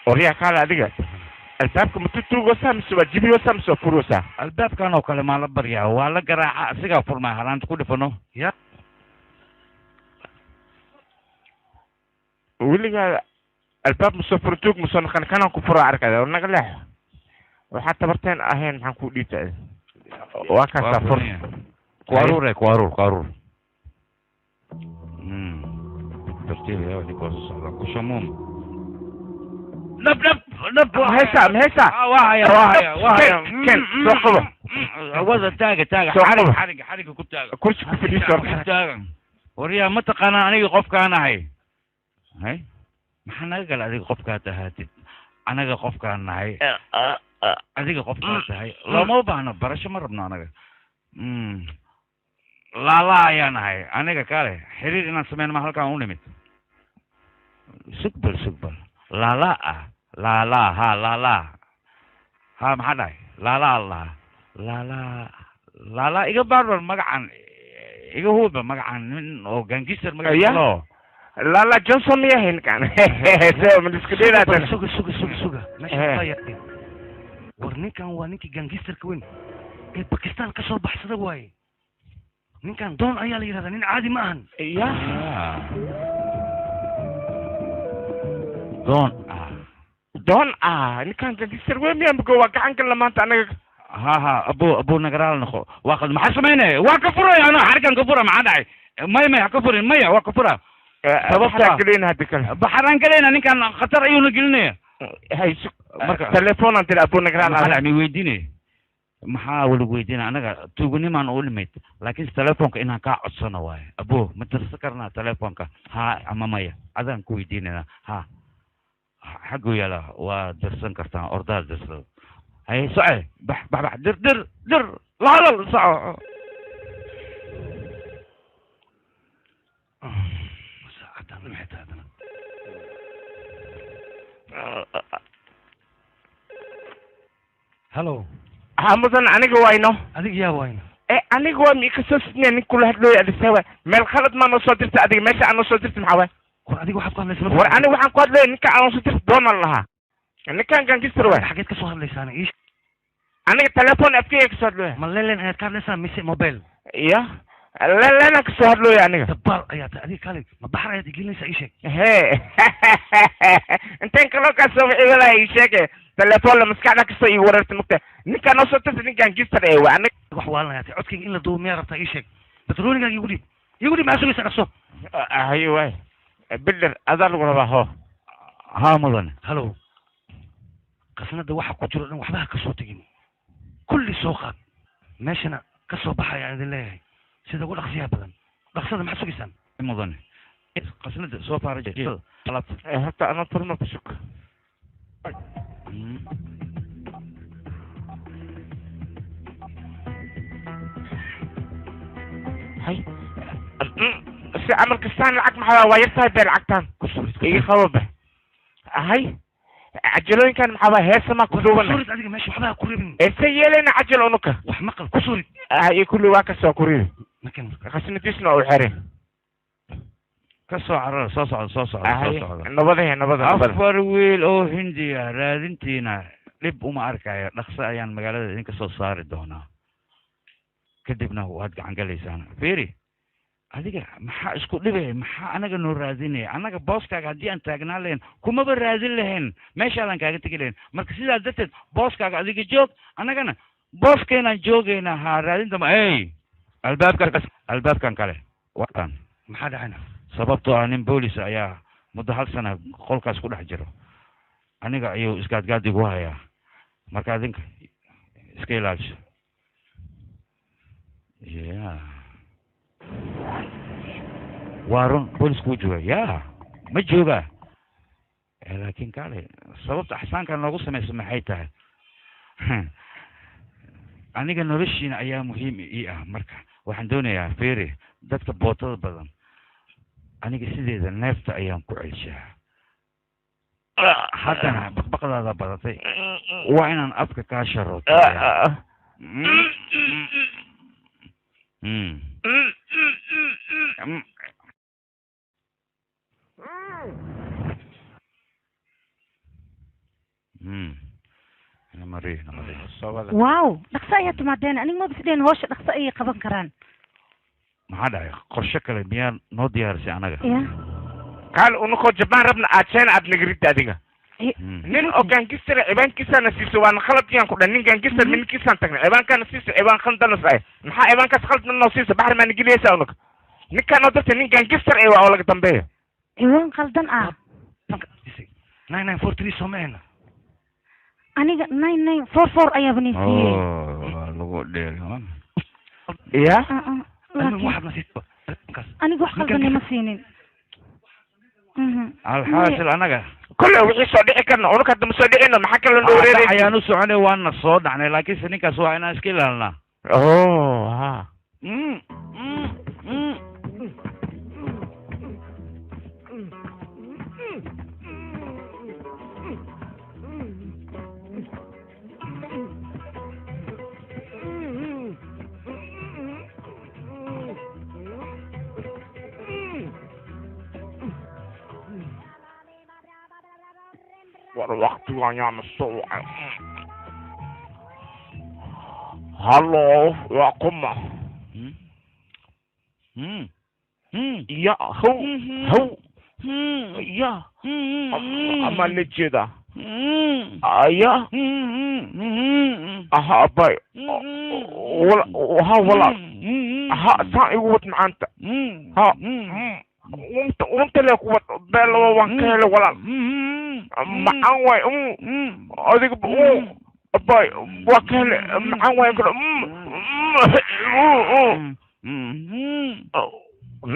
Waryaa kaale adiga albaabka ma tutuugoosaa mise waa jibiyoosaa mise waa furoosaa? Albaabkan oo kale maa la baryaa waa la garaaca asigaa furmaa halaanta ku dhifano. Ya weligaa albaab masoo furo tuug masoo naqan kanaan ku furo arkada naga leex waxaa tabarteen ahayn maxaan ku dhiibta waa kaasaa fur ku aruure ku aruur ku aruur tartiib yaa wixii koosa socdaa ku shamuum nab nab nab mahaysaa mahaysaa wahaya wahaya wahaya ken soo qabo wada taaga taaga xarig xarig xariga ku taaga kursi ku fadhiiso ku taaga waryaa ma taqaanaa aniga qofkaan ahay hay maxaa naga gala adiga qofkaa tahaatid anaga qofkaan nahay adiga qofkaa tahay looma baahno barasho ma rabno anaga laalaa ayaan ahay aniga kale xiriir inaan sameyn ma halkaan u nimid sugbal sugbal laalaa ah laalaa ha laalaa ha maxaa dhahay laalaa allah laalaa laalaa iga baarbar magacan iga huuba magacan nin oo gangister magaciisa lala Johnson miya hinkan suga suga suga suga meesha war ninkan waa ninkii gangisterka weyn ee Bakistan ka soo baxsada waaye ninkan Don ayaa la yidhahdaa nin caadi ma ahan ya Don Don ah ninkan gangister weyn miya mako waa gacan kala maanta anaga Ha abu nagaraal noqo waa qaldan maxaa samaynaya waa ka furaya anaa xarigan ka fura maxaa dhacay maya ha ka furin maya waa ka fura sababta gelina hadda kale baxaraan gelayna ninkan khatar ayuuna gelinaya hay marka telefoon aan tiri abu nagaraal maxaa mi weydiinaya maxaa walagu weydiinaya anaga tuugnimaan u nimid laakiin telefoonka inaan kaa codsano waaye abo ma dirsan karnaa telefoonka ha ama maya adaan ku weydiinayna ha xaggu yaala waa dirsan kartaan ordaad dirsado hay soce bax bax bax dir dir dir la hadal soco saacadaan maxay tahay haddana hallo ha mudan aniga wayno adiga yaa wayno aniga waa mika soo sidnaa nin kula hadlooya adisawa meel khalad maa noo soo dirta adiga meesha aan noo soo dirta maxaa waay war adiga waxaad ku hadlaysaa war aniga waxaan ku hadlaya ninka aan noo soo dirta doonaan lahaa ninkan gangistar waay xageed ka soo hadlaysaana ii aniga telefoon afkeyga ka soo hadlooya ma lelen ayaad ka hadlaysaa mise mobile ya lelenaan ka soo hadlooya aniga dabaal ayaa tahay adiga kaalay ma baxar ayaad igelinaysaa ii sheeg hee inteen kaloo kaa soo wixii walaa ii sheege telefoon la maskaxda kasoo ii wareerta mugta ninkaan noo soo dirta nin gangistar ee waa aniga wax waalan ayaa tahay codkayga in la duubo miyaa rabtaa ii sheeg batroonigaaga igu dhiib igu dhiib maxaa sugaysaa dhaqso haye waay bilder adaa lagu rabaa ho ha mudan hallo qasnada waxa ku jiro dhan waxba ha ka soo tegin kulli soo qaad meeshana ka soo baxaya aan idin leeyahay sida ugu dhaqsiyaha badan dhaqsada maxaad sugaysaan mudan qasnada soo faaraj horta anoo turma ku sug hay si camal kastaan lacag maxaa waa yar tahay be lacagtaan iga qabo be hay cajalooyinkan maxaa waa heesamaa ku duubana kusurid adiga meesha waxba ha ku ribin se yeelayna cajal unuka wax maqal ku surid haye kulli waa kasoo ku ribi khasnadiisna u xere ka soo carara soo socda soo socda soo socda nabadahe nabada nabada afar wiil oo hindi ah raadintiina dhib uma arkayo dhaqso ayaan magaalada idinka soo saari doonaa kadibna waad gacan galaysaan fiiri adiga maxaa isku dhibay maxaa anaga noo raadinaya anaga booskaaga haddii aan taagnaan lahayn kumaba raadin lahayn meeshaadaan kaaga tegi lahayn marka sidaas darteed booskaaga adiga joog annagana booskeenaan joogaynaa ha raadinta ma ey albaabkan albaabkan kale wakan maxaa dhacayna sababtoo ah nin boolis ayaa muddo hal sana qolkaas ku dhex jiro aniga ayuu isgaadgaad igu hayaa marka adinka iska ilaalisho ya waa run boolisku wuu joogaa ya ma joogaa laakiin kaale sababta axsaankan noogu samayso maxay tahay aniga noloshiina ayaa muhiim ii ah marka waxaan doonayaa fiiri dadka bootada badan aniga sideeda neefta ayaan ku celshaa haddana baqbaqdaada badatay waa inaan afka kaa sharooto waaw dhaqso ayaa timaadeen aniga ma bisdeen hawsha dhaqso ayay qaban karaan maxaa dhacay qorshe kale miyaa noo diyaarisay anaga ya kaal unakoo jabaan rabna aad sheena aad nagaridda adiga nin oo gangistar cibaankiisana siiso waana khaladkiyaan ku dhan nin gangistar minkiisaan tagnay cibaankaana siiso cibaan khaldanas ay maxaa cibaankaas khaldan noo siiso baxar maa nageliyaysaa unaka ninkaan oo darta nin gangistar ee waa oo laga dambeeyo ciwaan khaldan ah 9943 soo ma ahna aniga 9944 ayaaba nisiiyey lagu dheeli ya aniga wax khaldan ima siinin alxaasil anaga kulle wixii soo dhici karna unaka hadda ma soo dhicino maxaa kaloo noo wareeraysa ayaan u soconay waana soo dhacnay laakiinse ninkaas waa inaan iska ilaalinaa ha war waqtigan yaana soo wacay hallo waa kuma ya how how ya ama la jeedaa Aya aha abay ha walaal ha saan igu wad macaanta ha unta le ku wad beelo waan ka helay walaal macaan waay adiga abay waa ka helay macaan waay kale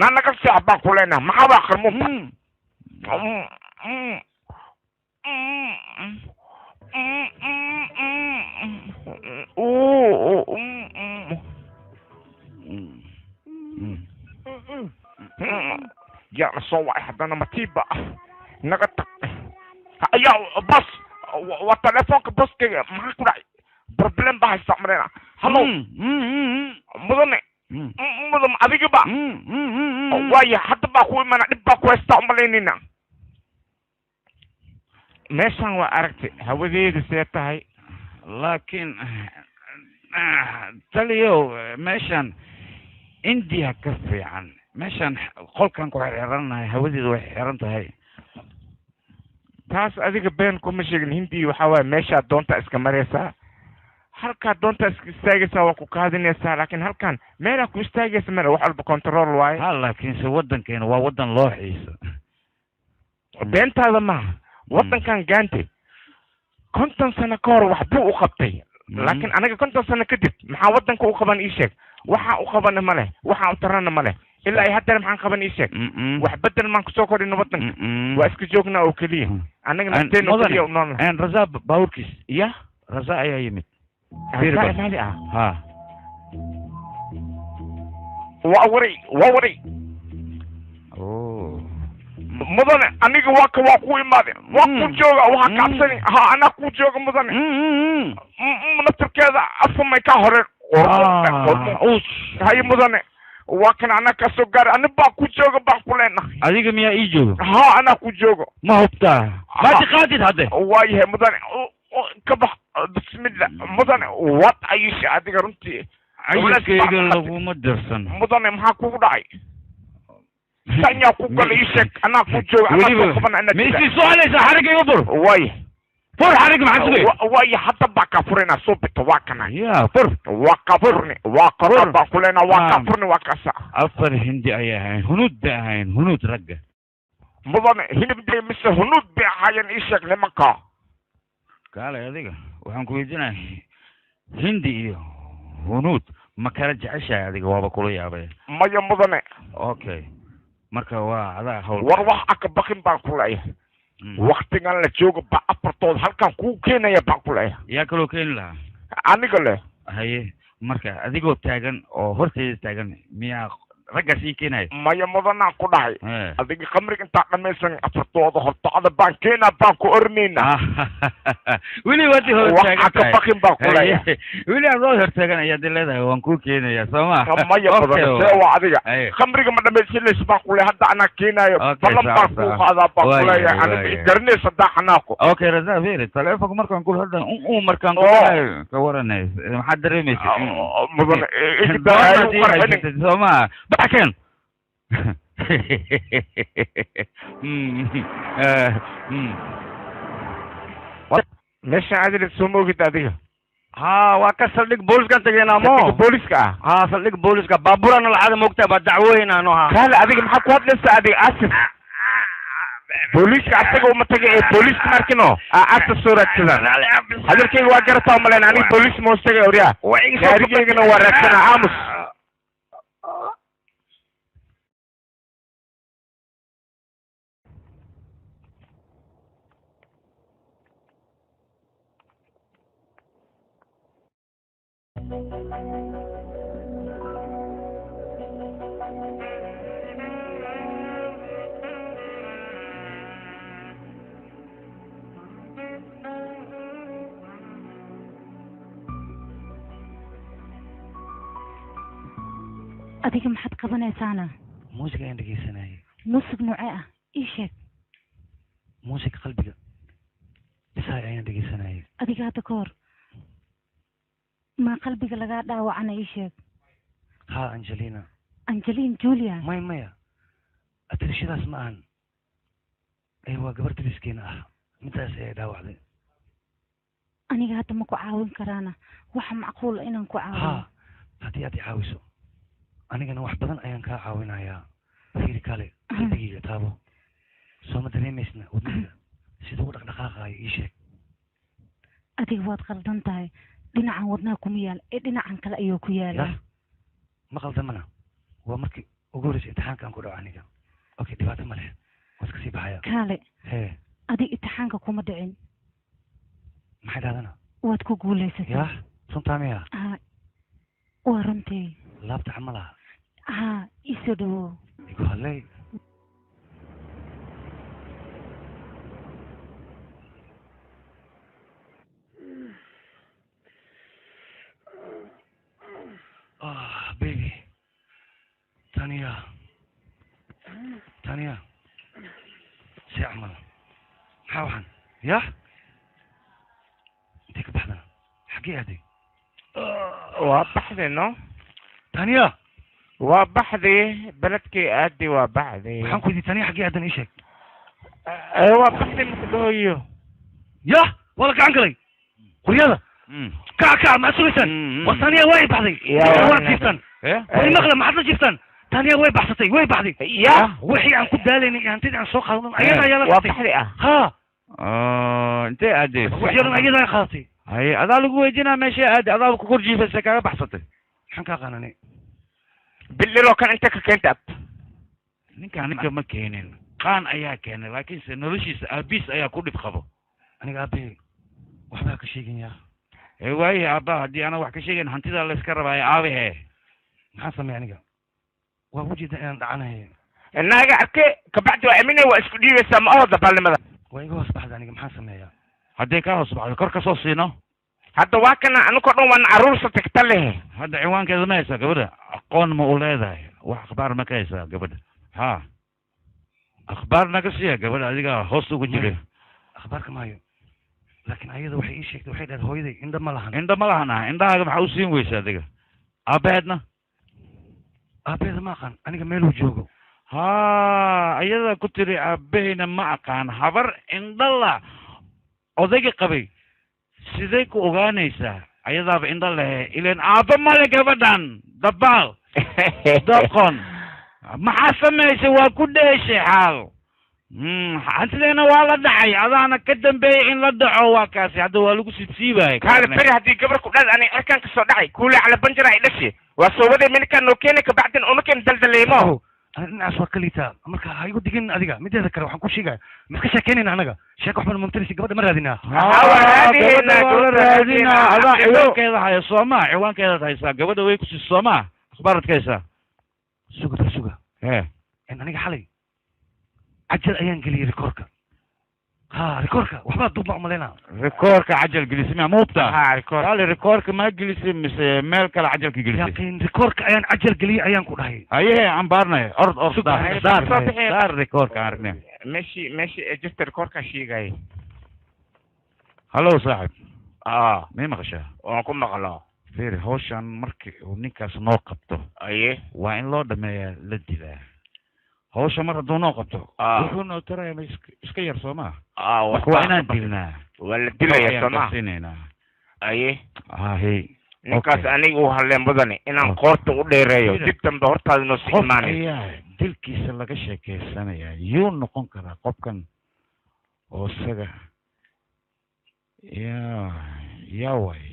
nanaga seex baan ku leenahay maxaa baa qarmuunta yaa la soo wacay haddana matiiba ah naga tag ayaa bas waa telefoonka baskayga maxaa ku dhacay problem baa haysta marena hallo mudane mudan adiga ba waaya hadda baa ku imana dhib baa ku haystaa umalaynayna meeshan waa aragtay hawadeedu see tahay laakiin taliyow meeshan India ka fiican meeshan qolkan ku xirxiranahay hawadeedu way xiran tahay taas adiga been kuma sheegin hindi waxaa waaye meeshaa doonta iska maraysaa halkaa doonta iska istaagaysaa waa ku kaadinaysaa laakiin halkan meelaa ku istaagaysa male wax walba control waaye ha laakiinse waddankeena waa waddan loo xiiso beentaada maaha waddankan gaante 50 sano ka hor wax buu u qabtay laakiin anaga 50 sano kadib maxaa waddanka u qaban ii sheeg waxaa u qabana ma leh waxaa u tarana ma leh ilaa ay haddana maxaan qaban ii sheeg wax bedel maan kusoo kordhina waddanka waa iska joognaa oo keliya annaga nafteena oo keliya u noolnahay Raza baabuurkiis ya Raza ayaa yimid Raza maali ah ha waa waray mudane aniga waa ka waa ku imaade waa ku jooga waxaa kaabsani ha anaa ku jooga mudane naftirkeeda afamay ka hore haye mudane waa kan anaa kaa soo gaaray ani baa ku jooga baan ku leenahay adiga miyaa ii joogo ha anaa ku joogo ma hubtaa maadi qaadid hadde waayahay mudane ka bax bismillah mudane waad ayisha adiga runtii cayilkayga laguma dirsan mudane maxaa kugu dhacay sanya ku galay ii sheeg anaa ku jooga anaa soo qaban anaa ma isii soo halaysaa xarigga iga fur waay fur xarigga maxaa sugay waay hadda baa kaa furaynaa soo bito waa kana ya fur waa kaa furni waa kana baan ku leenaa waa kaa furni waa kaasa 4 hindi ayay ahayn hunuud bay ahayn hunuud ragga mudane hilib bay mise hunuud bay ahaayeen ii sheeg nimanka kaalay adiga waxaan ku weydiinaya hindi iyo hunuud ma kala jeceshahay adiga waaba kula yaabay maya mudane okay marka waa adaa hawl war wax aka baqin baan ku leeyahay waqtigan la joogo ba afartood halkan kuu keenaya baan ku leeyahay yaa kaloo keeni lahaa aniga leh haye marka adigoo taagan oo horteeda taagan miyaa raggaas ii keenaya maya mudanaan ku dhahay adiga khamriga intaa dhamaysan afartooda hortacda baan keenaa baan ku oranaynaa weli waad hor taagan wax aka baqin baan ku leeyahay weli adoo hor taagan ayaad leedahay waan kuu keenayaa soo ma maya mudan see waa adiga khamriga ma dhamaysanaysa baan ku leeyahay hadda anaa keenaayo ballan baan kuu qaadaa baan ku leeyahay aniga i garanaysa haddaa xanaaqo okay Raza fiiri taleefonka markaan kula hadla markaan ku ka waranaysa maxaad dareemaysa mudan soo ma baxkan meeshan adila soo ma ogid adiga ha waa ka saldhig booliiskan tageynaa mo booliiska ah ha saldhig booliiska baabuurana lacada moogtaa baa dacwooynaano ha kaale adiga maxaa ku hadlaysaa adiga asif booliiska asaga uma tagay ee booliiska markino asa soo raadsadaan hadalkayga waa garataa umalayn aniga booliis ma hoos tagay oryaa gaarigaygana waa raadsanaa aamus adiga maxaad qabanaysaana muusig ayaan dhegeysanayay muusig noocee ah ii sheeg muusig qalbiga dhisaay ayaan dhegeysanayay adiga hadda ka hor ma qalbiga lagaa dhaawacana ii sheeg ha Angelina Angelina Julia maya atirishadaas ma ahan ee waa gabar dariiskeena ah Midaas ayaa dhaawacday. Aniga hadda ma ku caawin karaana, waxa macquul ah inaan ku caawiyo. Haa, haddii aad i caawiso anigana wax badan ayaan kaa caawinayaa. Fiiri kale, qalbigayga taabo, soo ma dareemaysna wadniga siduu u dhaqdhaqaaqaayo? Ii sheeg. Adiga waad qaldan tahay, dhinacan wadnaha kuma yaal ee dhinacan kale ayuu ku yaalaa. Yah, ma qaldamana, waa markii ugu horreysay imtixaankaan ku dhaco aniga. Okay, dhibaato ma leh, waan iska sii baxaya. Kaale. Hee. Adiga imtixaanka kuma dhicin. Maxay dhahdana? Waad ku guulaysatay. Yah, runtaa miya? Haa, waa runtii. Laabta camal ah. Haa, ii soo dhawow. Igu hadlay. Ah, baby. Tania. Tania. See camal. Maxaa waxan? Yah? Intee ka baxdana? Xaggee aaday? Waa baxday no. Tania. Waa baxday, beledkii aadi, waa baxday. Waxaan ku weydiiyey Tania xaggee aadan, ii sheeg. Waa baxday makudhahoyo. Yah, waa la gacan galay. Quryada. Kac kac, maxaad sugaysaan? War Tania waa i baxday. Waad jiiftaan. War imaqla, maxaad la jiiftaan? Tania way baxsatay, way baxday. Yah. Wixii aan ku daalaynay iyo hantidii aan soo qaadan ayada ayaa la waa tagtay. Baxday ah. Haa. Intee aaday? Wixii oo dhan ayada ay qaadatay. Haye, adaa lagu weydiinaa meesha aaday, adaa ku kor jiifaysa kaaga baxsatay. Maxaan kaa qaananay? Bililoo kan inta ka keenta ab. Ninkaan ninka ma keenin, qaan ayaa keenay, laakiinse noloshiisa aabiis ayaa ku dhib qabo. Aniga aabbe waxbaa ka sheegin yaa. Ee waayahay aabba, haddii aanan wax ka sheegayn hantidaa la iska rabaayo aabahe. Maxaan sameeyay aniga? Waa ujeeda inaan dhacanahay. Naaga arke kabacdi waa amine, waa isku dhiibaysaa ma aho dabaalnimada. Waa iga hoos baxda aniga, maxaan sameeyaa? Haddii kaa hoos baxdo kor kasoo siino. Hadda waa kana anukoo dhan waan caruursa tagta leh. Hadda ciwaankeeda ma haysaa gabadha? Aqoon ma u leedahay? Wax akhbaar ma ka haysaa gabadha? Ha, akhbaar naga siiya gabadha, adiga hoos ugu jira. Akhbaarka ma hayo, laakiin ayada waxay ii sheegtay, waxay dhahayd hooyaday indha ma lahan. Indha ma lahan ah? Indhahaaga maxaa u siin weysa adiga? Aabaheedna? Aabbaheeda ma aqaan aniga meeluu joogo. Ha, ayada ku tiri aabahayna ma aqaan. Habar indhala odayga qabay sidee ku ogaanaysaa? Ayadaaba indha lehe, ileen aabba male gabadhan. Dabaal doqon, maxaa samaysay? Waa ku dheeshay xaal. Hantideena waa la dhacay, adaana ka dambeeyay in la dhaco. Waa kaasi hadda waa lagu siibsiibaayay. Kaale beri haddii gabar ku dhal ani cirkaan kasoo dhacay kuule cala banjara ay dhashay, waa soo waday minkaan noo keenay, kabacdin unaken daldaleemo. Ani dhinacaas waa ka liitaa, marka ha igu digin adiga. Mideeda kale waxaan ku sheegaya, ma iska sheekeynayna anaga? Sheeko waxbaan mumtarisi, gabadha ma raadinaa? Gabadha waa la raadinaa. Adaa ciwaankeeda haya sooma? Ciwaankeedaad haysaa gabadha, way ku siis sooma? Akhbaarad ka haysaa? Suga bal, suga. He. In aniga xalay cajal ayaan geliyey rikoorka. Ha, rikoorka waxbaa duub ma umalaynaa. Rikoorka cajal gelisay miya? Ma hubtaa? Ha, rikoor. Kaali, rikoorka ma gelisay mise meel kale cajalka gelisay? Yaqiin rikoorka ayaan cajal geliyey ayaan ku dhahay. Hayehe, aan baarnay, ord ord, Suga, daar daar soo bixi. Daar rikoorka aan aragnay. Meeshii ee jirta rikoorkaa sheegay. Hallo saaxib. Ah. May maqashaa? Waan ku maqlaa. Fiiri, hawshan markii uu ninkaas noo qabto aye waa in loo dhameeyaa, la dilaa hawsha. Mar hadduu noo qabto wuxuu noo taraya ma iska yar soo maa? Marka waa inaan dilnaa. Waa la dilaya Ayaan soo maa? qabsinaynaa. Aye. Ahe. Ninkaas aniga uu hadleen mudane inaan qoorta u dheereeyo, dib dambe hortaada noo sii Qof imaanay. ayaa dilkiisa laga sheekeysanayaa, yuu noqon karaa qofkan oo isaga ya yaa waay?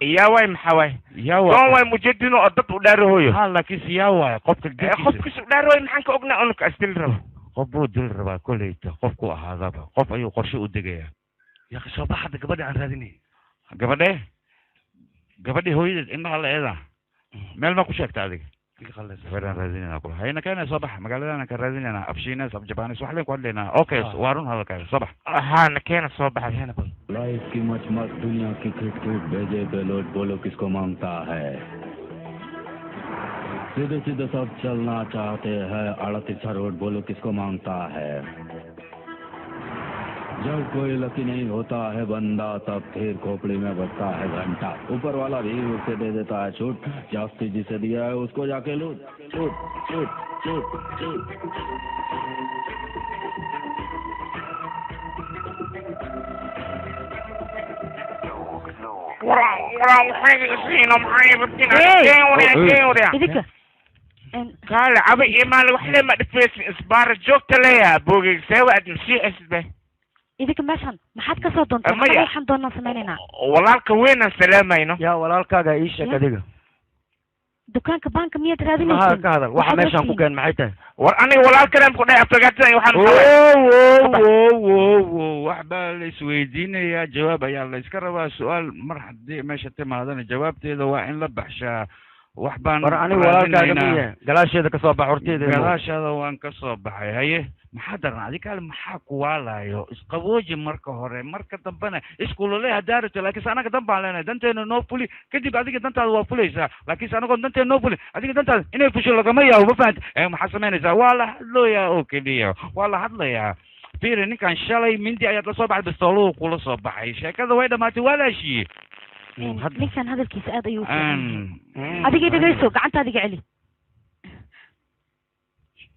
Yaa waay, maxaa waay? Yaa waay. Doon waay mujadino oo dad u dhaarahoyo. Ha, laakiinse yaa waay qofka dilkiisa? Qofkiisa u dhaarahoyo maxaan ka ognaa unka asdil rabo? Qof buu dil rabaa kolleyta, qofku ahaadaba qof ayuu qorshe u degayaa. Yaaqi, soo bax hadda, gabadha aan raadinay. Gabadhe, gabadhii hooyadeed indhaha la eeda meel ma ku sheegta adiga? Iga qallaysa. Gabadhaan raadinayna kula hayna keena, soo bax, magaaladana ka raadinayna, afshiines af jabanis wax leen ku hadlaynaa. Okay, waa run hadalkaaga, soo bax. Haa, na keena, soo baxay. Life की मचमच दुनिया की खिटखिट भेजे बेलोट बोलो किसको मांगता है। सीधे सीधे सब चलना चाहते हैं, 38 रोड बोलो किसको मांगता है। जब कोई लकी नहीं होता है बंदा, तब फिर खोपड़ी में बजता है घंटा। ऊपर वाला भी उसे दे देता है छूट, जास्ती जिसे दिया है उसको जाके लूट लूट लूट लूट लूट। Idinka Kaale caba iyo maalin wax lee ma dhifaysin, isbaara joogta leeyaha boogeyga seewa aad masiixaysid be. Idinka meeshan maxaad ka soo doonteen? Maya. Annaga waxaan doonaan samaynaynaa. Walaalka weynaan salaamayno. Yaa walaalkaaga ii sheeg adiga. Dukaanka baanka miyaad Maxaa raadinayseen? ka hadal waxa Waxaad meeshaan ku ogtihiin. keen maxay tahay? War aniga walaalkanaan ku dhahay aflagaatadan waxaan Wo wo wo wo, wax baa la isweydiinayaa, jawaab ayaa la iska rabaa. Su-aal mar haddii meesha timaadana jawaabteeda waa in la baxshaa. Wax baan War aniga walaalkaaga raadinaynaa. miye galaasheeda ka soo bax horteeda imow. Gadaashaada waan ka soo baxay. Haye, maxaa daran adi kaale? Maxaa kuwaalayo? Isqabooji marka hore, marka dambena iskulole haddaa rabto, laakiinse anaga dan baan leenahay, danteena noo fuli, kadib adiga dantaada waa fulaysaa. Laakiinse anagoon danteena noo fuli, adiga dantaada inay fusho lagama yaabo. Ma fahanti? Ee maxaa samaynaysaa? Waa la hadlooyaa oo keliya, waa la hadlayaa. Fiiri, ninkan shalay mindi ayaad la soo baxay, bistooluhu kula soo baxay, sheekada way dhamaatay, waa la heshiiyey. Ninkan hadalkiisa aad ayuu u fiican yahay. Adiga dhegeyso, gacantaada iga celi.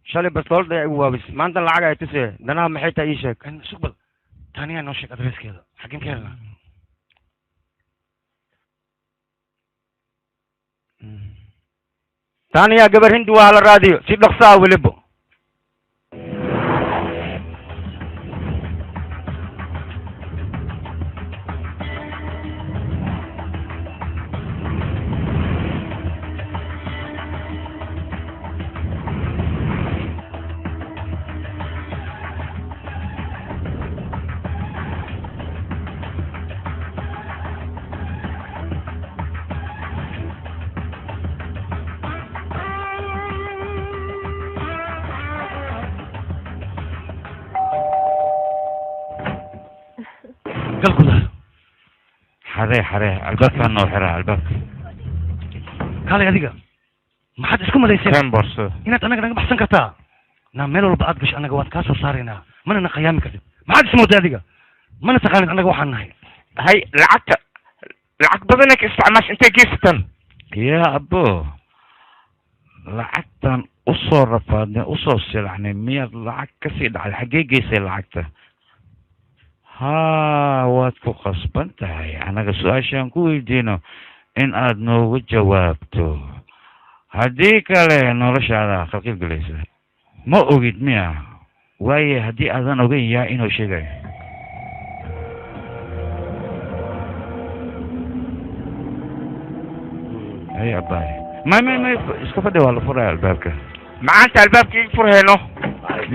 Shalay bastoolda igu waabis, maanta lacag ay tusee, danaha maxay tahay ii sheeg. Suqbal, Taniyaa noo sheeg adreeskeeda, xaggeen ka helnaa? Taaniyaa gabar hindi waa hala raadiyo si dhaqso ah weliba. Gal gudaha. Xaree, xaree albaabkaa, noo xiraa albaabka. Kaalay adiga, maxaad isku malayseen? Kan boorsada. Inaad annaga naga baxsan kartaa? Naa meel walba aad gasho annaga waan kaa soo saaraynaa, mana na khayaami kartid. Maxaad ismooday adiga? Mana taqaanid annaga waxaan nahay. Hay, lacagta lacag badana ka isticmaash, intay geysatan? Yaa abo, lacagtan usoo rafaadnay, usoo silacnay, miyaad lacag kasii dhacday? Xaggee geysay lacagta? Ha, waad ku qasban tahay annaga su-aashaan ku weydiino in aad noogu jawaabto, haddii kale noloshaada khalqiib gelaysa. Ma ogid miya? Waaye, haddii aadan ogeyn, yaa inuu sheegayo? Ay abaay, may may may, iska fadhi, waa la furaya albaabka. Macaanta, albaabka iga furhayno.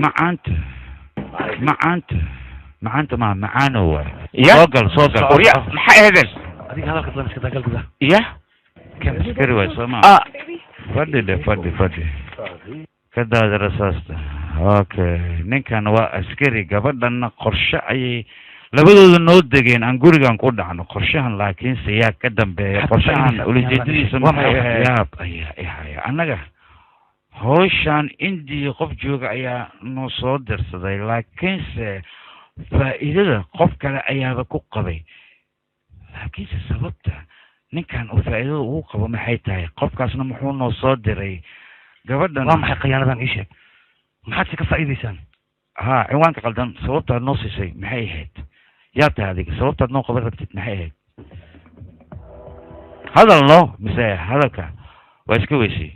Macaanta, macaanta, macaanta, ma macaano waay. Ya. Soo gal, soo gal. Warya, maxaa ahaydeen? Adiga hadalka badan iska daa, gal gudaha. Ya. Askari waay soo ma? Ah. Fadhi dhe, fadhi, fadhi, ka daadi rasaasta. Okay, ninkan waa askari, gabadhanna qorshe ayay labadooda noo degeen aan gurigan ku dhacno qorshahan, laakiinse yaa ka dambeeya qorshahan? Ulajeedadiisa Waa maxay? maxay? Yaab ayaa ihaya. Annaga hawshan Indiya qof jooga ayaa noo soo dirsaday, laakiinse faa'iidada qof kale ayaaba ku qabay. Laakiinse sababta ninkan uu faa'iidada ugu qabo maxay tahay? Qofkaasna muxuu noo soo diray gabadhan? Waa maxay khiyaanadan? Ii sheeg, maxaad se ka faa'iidaysaan? Ha, cinwaanka qaldan sababtaad noo siisay maxay ahayd? Yaa tahay adiga? Sababtaad noo qaban rabtid maxay ahayd? Hadal noo, mise hadalka waa iska weysay?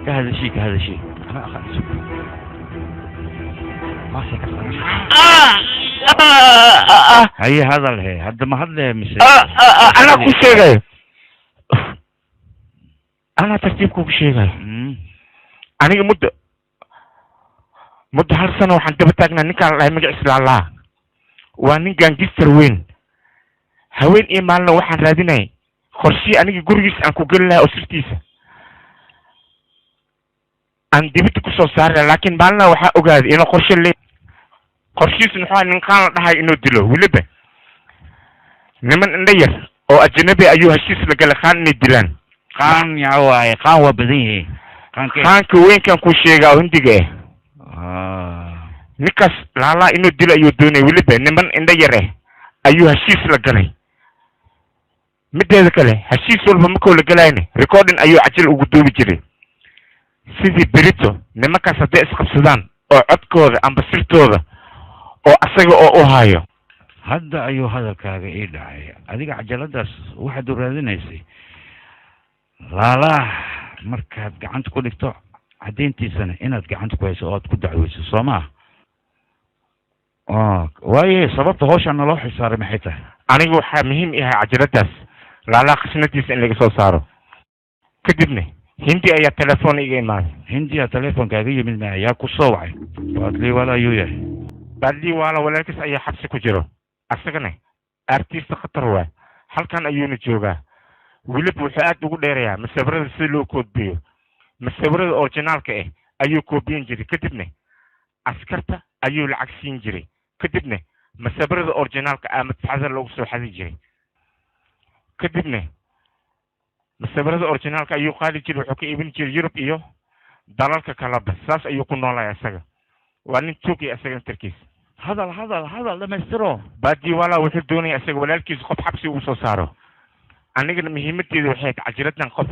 Ka hadashii, ka hadashii. Ana aqaan, isug maashay ka taqaana. Haye, hadal he, hadda ma hadle mise? Anaa ku sheegayo, anaa tartiib kugu sheegayo. Aniga muddo hal sano waxaan daba taagnaa ninkaan la dhahay magaciisa Laalaa. Waa nin gangster weyn. Haween iyo maalina waxaan raadinayay qorshii aniga gurigiisa aan ku geli lahaa oo sirtiisa aan dibadda kusoo saari lahaa, laakiin maalina waxaa ogaaday inuu qorshe le qorshihiisu muxuu ahaa, ninkaan la dhahay inuu dilo. Weliba niman indho yar oo ajnabi ayuu heshiis la galay Khaan inay dilaan. Qaan yaa waaye? Qaan waa badan yihiin. Qaankee? Khaanka weynkan kuu sheegaa oo Hindiga ah. Ninkaas Laalaa inuu dilo ayuu doonayay. Weliba niman indho yar ah ayuu heshiis la galay. Mideeda kale, heshiis walba markuu la galayna recording ayuu cajil ugu duubi jiray, sidii berito nimankaas hadday isqabsadaan oo codkooda amba sirtooda oo asaga oo u hayo. Hadda ayuu hadalkaaga ii dhacay. Adiga cajaladaas waxaad u raadinaysay Laalaah markaad gacanta ku dhigto caddeyntiisana inaad gacanta ku hayso oo aad ku dacweyso, soo maa? Waaye sababta hawshan naloo xilsaaray maxay tahay? Aniga waxaa muhiim yahay cajaladaas Laalaa khasnadiisa in laga soo saaro. Kadibna Hindi ayaa telefoon iga imaaday. Hindiya teleefoonkaaga yimid ma ayaa ku soo wacay? Baadliwala ayuu yahay. Baadliwala walaalkiis ayaa xabsi ku jiro, asagana artist khatar waay, halkan ayuuna joogaa. Weliba wuxuu aad ugu dheerayaa masawirada sida loo koobiyo. Masawirada originaalka ah ayuu koobiyin jiray, kadibna askarta ayuu lacag siin jiray, kadibna masawirada originaalka ah madfacada loogu soo xadi jiray, kadibna masawirada originaalka ayuu qaadi jiray, wuxuu ka iibin jiray Yurub iyo dalalka kaleba. Saas ayuu ku noolaya. Isaga waa nin tuugaya isaga intarkiisa. Hadal, hadal, hadal dhamaystiro. Baadiwala wuxuu doonaya isaga walaalkiisa qof xabsi ugu soo saaro. Anigana muhiimadeedu waxay tahay cajiradan qof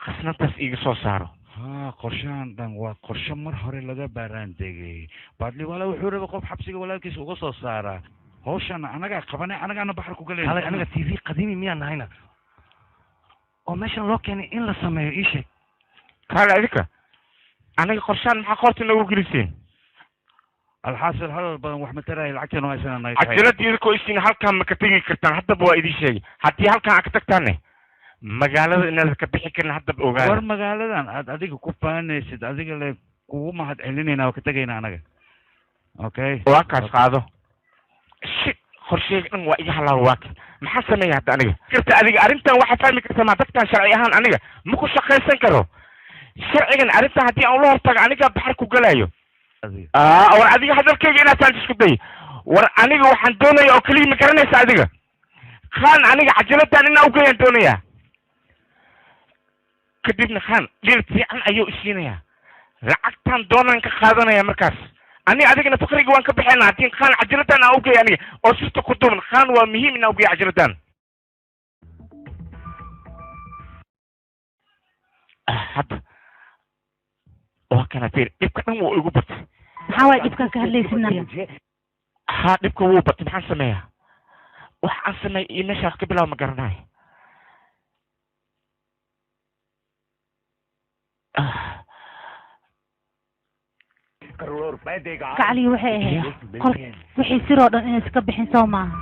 khasnadaas iiga soo saaro. Ha, qorshahan dhan waa qorshe mar hore laga baaraan degay. Baadliwala wuxuu rabay qof xabsiga walaalkiisa uga soo saaraa. Hawshan anagaa qabanay, anagaana baxar ku galayna. Halay, anaga TV qadiimi miyaan nahayna oo meeshan loo keenay in la sameeyo? Ii sheeg. Kaale adika, aniga qorshahan maxaa qoorta noogu geliseen? Alxaasil, hadal badan wax mataraya, lacagteenu haysanaa naga. Cajalada idinkoo isiin halkaan ma ka tegi kartaan. Haddaba waa idin sheegay, haddii halkaan aad ka tagtaanne magaalada inaad ka bixi karin haddaba ogaada. War magaaladan aad adiga ku faanaysid, adiga le kugu mahad celinayna, waa ka tegayna anaga, okay? Waa kaas, qaado. Shit, qorsheyga dhan waa iga halaaba. Waa kan, maxaa sameeya hadda aniga? Karta adiga arrintan waxaa fahmi karta ma dadkan sharci ahaan aniga ma ku shaqaysan karo sharcigan. Arrintan haddii aan ula hortago anigaa baxar ku galayo. War adiga hadalkayga inaad fahanto isku day. War aniga waxaan doonaya oo keliya ma garanaysa adiga Khan, aniga cajaladan inaa ugeeyaan doonayaa, kadibna Khan dhil fiican ayuu isiinayaa, lacagtaan doonaan ka qaadanaya. Markaas ani adigana fakriga waan ka baxayna haddii Khan cajaladan aan ugeeya aniga oo sirta ku duuban. Khan waa muhiim inaa ugeeya cajaladan. Hadda waa kana, fiir, dhibka dhan wuu igu batay. Maxaa waay dhibkan ka hadlaysidna? Ha, dhibka wuu batay. Maxaan sameeyaa? Wax aan sameeya iyo meesha wax ka bilaaba ma garanayo. Kaclii waxay ahayd qol wixii siroo dhan inay iska bixin, soo maaha?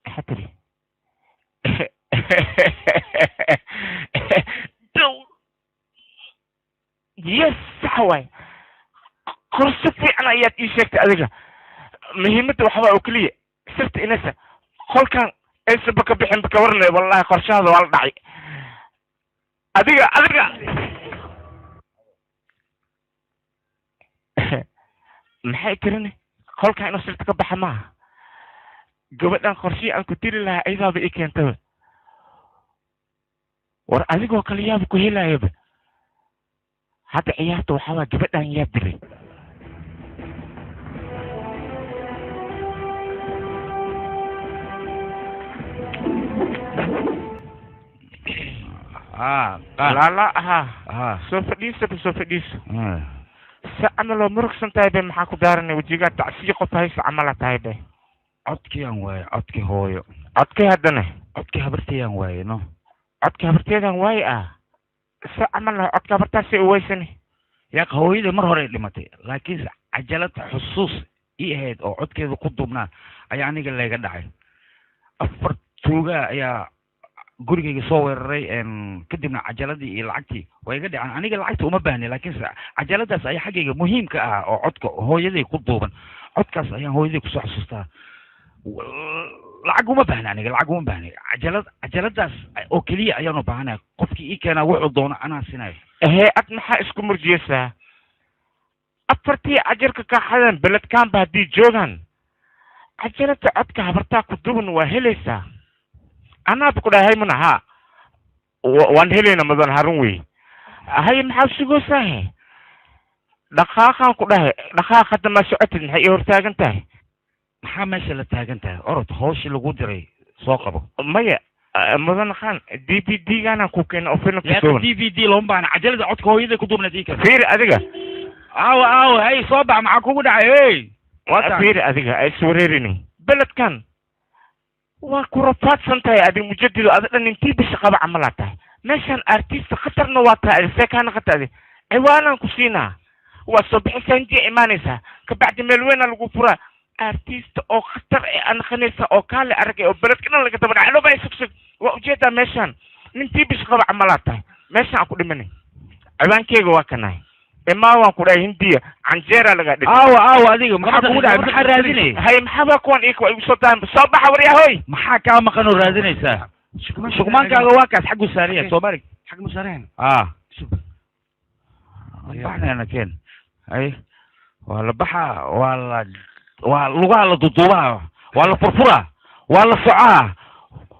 Maxaa tiri? Yes, sax waay. Qorso fiican ayaad ii sheegtay adiga. Muhiimadda waxbaa oo keliya sirta inaysa qolkan aysanba ka bixinba. Ka warnay, wallahi qorshahaada waa la dhacay. Adiga maxay tirine? Qolkan inuu sirta ka baxa maaha. Gabadhan qorshihii aan ku diri lahaa ayadaaba ii keentaba. War adigoo kale yaaba ku helaayaba. Hadda ciyaarta waxaa waa gabadhan yaa dilay. Laala ahaa, soo fadhiisaba, soo fadhiiso. Se camal oo murugsan tahay be, maxaa ku daaranay? Wejigaa tacsiyo qof haysa camala tahay be. Codkii aan waaye, codkii hooyo. Codkii haddana? Codkii habartayaan waaye, no. Codkii habarteedaan waaye ah? Se camal ah codka habartaasay uweysani? Yaaq, hooyadii mar hore dhimatay, laakiinse cajalad xusuus ii ahayd oo codkeeda ku duubnaa ayaa aniga leega dhacay. 4 tuugaa ayaa gurigayga soo weeraray, kadibna cajaladii iyo lacagtii waa iga dhaceen. Aniga lacagta uma baahni, laakiinse cajaladaas ayaa xaggayga muhiimka ah oo codka hooyaday ku duuban. Codkaas ayaan hooyaday kusoo xasuustaa. Lacag uma baahni, aniga lacag uma baahni. Cajaladaas oo keliya ayaan u baahanaya. Qofkii ii keenaa wuxuu doono anaa sinayo. Ehee, ad maxaa isku murjiyeysaa? 4tii cajarka kaaxadan beledkaanba haddii joogaan, cajalada codka habartaa ku duuban waa helaysaa. Anaaba ku dhahay haymuna ha, waan helayna mudan Harun wey. Haye, maxaa sugaysaa? He, dhaqaaqaan ku dhahay, dhaqaaq. Hadda maa socotid? Maxay ii hortaagan tahay? Maxaa meesha la taagan tahay? Orod, hawshii lagu diray soo qabo. Maya, mudan Khan, DVD gaanaan ku keenay oo filimka duuban. DVD looma baahna, cajalada codka hooyada ku duubnayd ii keen. Fiiri adiga. Aawo aawo hay soo bax maxaa kugu dhacay hey. Fiiri adiga ay iswareerinin beledkan waa ku rafaadsan tahay adiga mujadido ada dhan intii bisha qaba camalaa tahay meeshaan artista khatarna waa tahay adi see kaa naqata adi ciwaanaan ku siinaa waa soo bixisaan intii imaanaysaa kabacdi meel weynaa lagu furaa artista oo khatar ee aa naqanaysa oo kaale aragay oo beledka dhan laga daba dhacay loo baa sugsug waa ujeedaa meeshaan nintii bisha qaba camalaa tahay meeshaan aan ku dhimanay ciwaankeyga waa kanahay imaa waan ku dhahay hindiya canjeera laga dhigay. Aawo aawo adiga maxaa kugu dhacay maxaa raadinay? Hay maxaa waa kuwan iika waa igu soo daahan soo baxa waryahoy. Maxaa kaa maqan oo raadinaysaa? Shukmaankaaga waa kaas xaggu saaraya soo marig. Xag mu saareen? Ah. Baxnayna keen. Hay waa la baxaa waa la waa lugaha la duduubaa waa la furfuraa waa la socaa.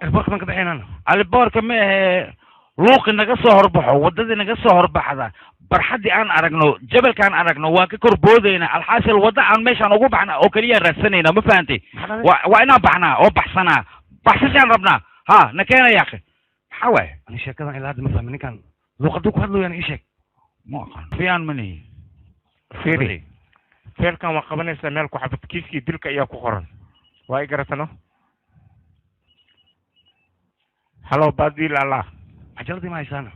Alboorka baan ka baxaynana. Alboorka ma ahe luuqi naga soo horbaxo waddadii naga soo horbaxda barxaddii aan aragno jabalkaan aragno waan ka kor boodaynaa alxaasil wadda aan meeshaan ugu baxna oo keliya raadsanayna ma fahantay waa inaan baxnaa oo baxsanaa baxsashaan rabnaa ha na keena yaaqi maxaa waaye ani sheekadan ilaa hadda ma fahmin ninkan luuqaduu ku hadlayo ii sheeg ma aqaan fiyaan manihi. Fiiri feelkan waa qabanaysaa meel ku xabad kiiskii dilka ayaa ku qoran waa i garatano. Halo baadiil allah cajaladii ma haysaana?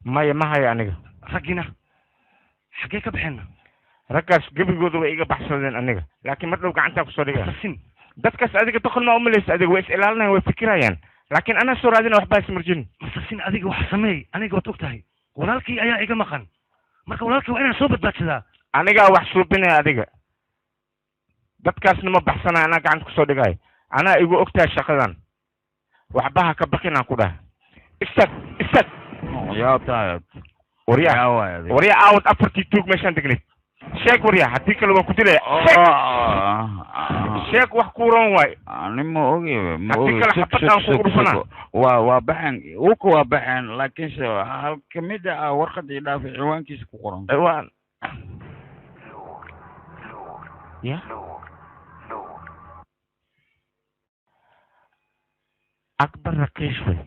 Maya ma hayo aniga. Raggiina xaggee ka baxeenna? Raggaas gebigooda way iga baxsadeen aniga laakiin mar dhow gacantaa kusoo dhigaya. Sin dadkaas adiga doqon maa umalaysa adiga way is ilaalinayan way fikirayaan laakiin anaa soo raadina waxbaa ismurjin. Masasin adiga wax sameey aniga waad og tahay walaalkii ayaa iga maqan marka walaalkii waa inaan soo badbaadsadaa. Anigaa wax suubinaya adiga dadkaasna ma baxsanaya anaa gacanta kusoo dhigayo anaa igu og tahay shaqadan waxbaha ka baqin aan ku dhahay. Istaag istaag. Yaa tahay waryaa waryaa aawad afartii tuug meeshaan degnayd sheeg waryaa haddii kale waan ku dilaya sheeg wax kuu roon waay. Ani ma ogi ma haddii ogi kale xabad aan kugu dhufanaa. Waa baxeen uka waa baxeen laakiinse hal kamid ah warqadii dhaafay ciwaankiisa ku qoran. Ciwaan ya Akbar Rakesh way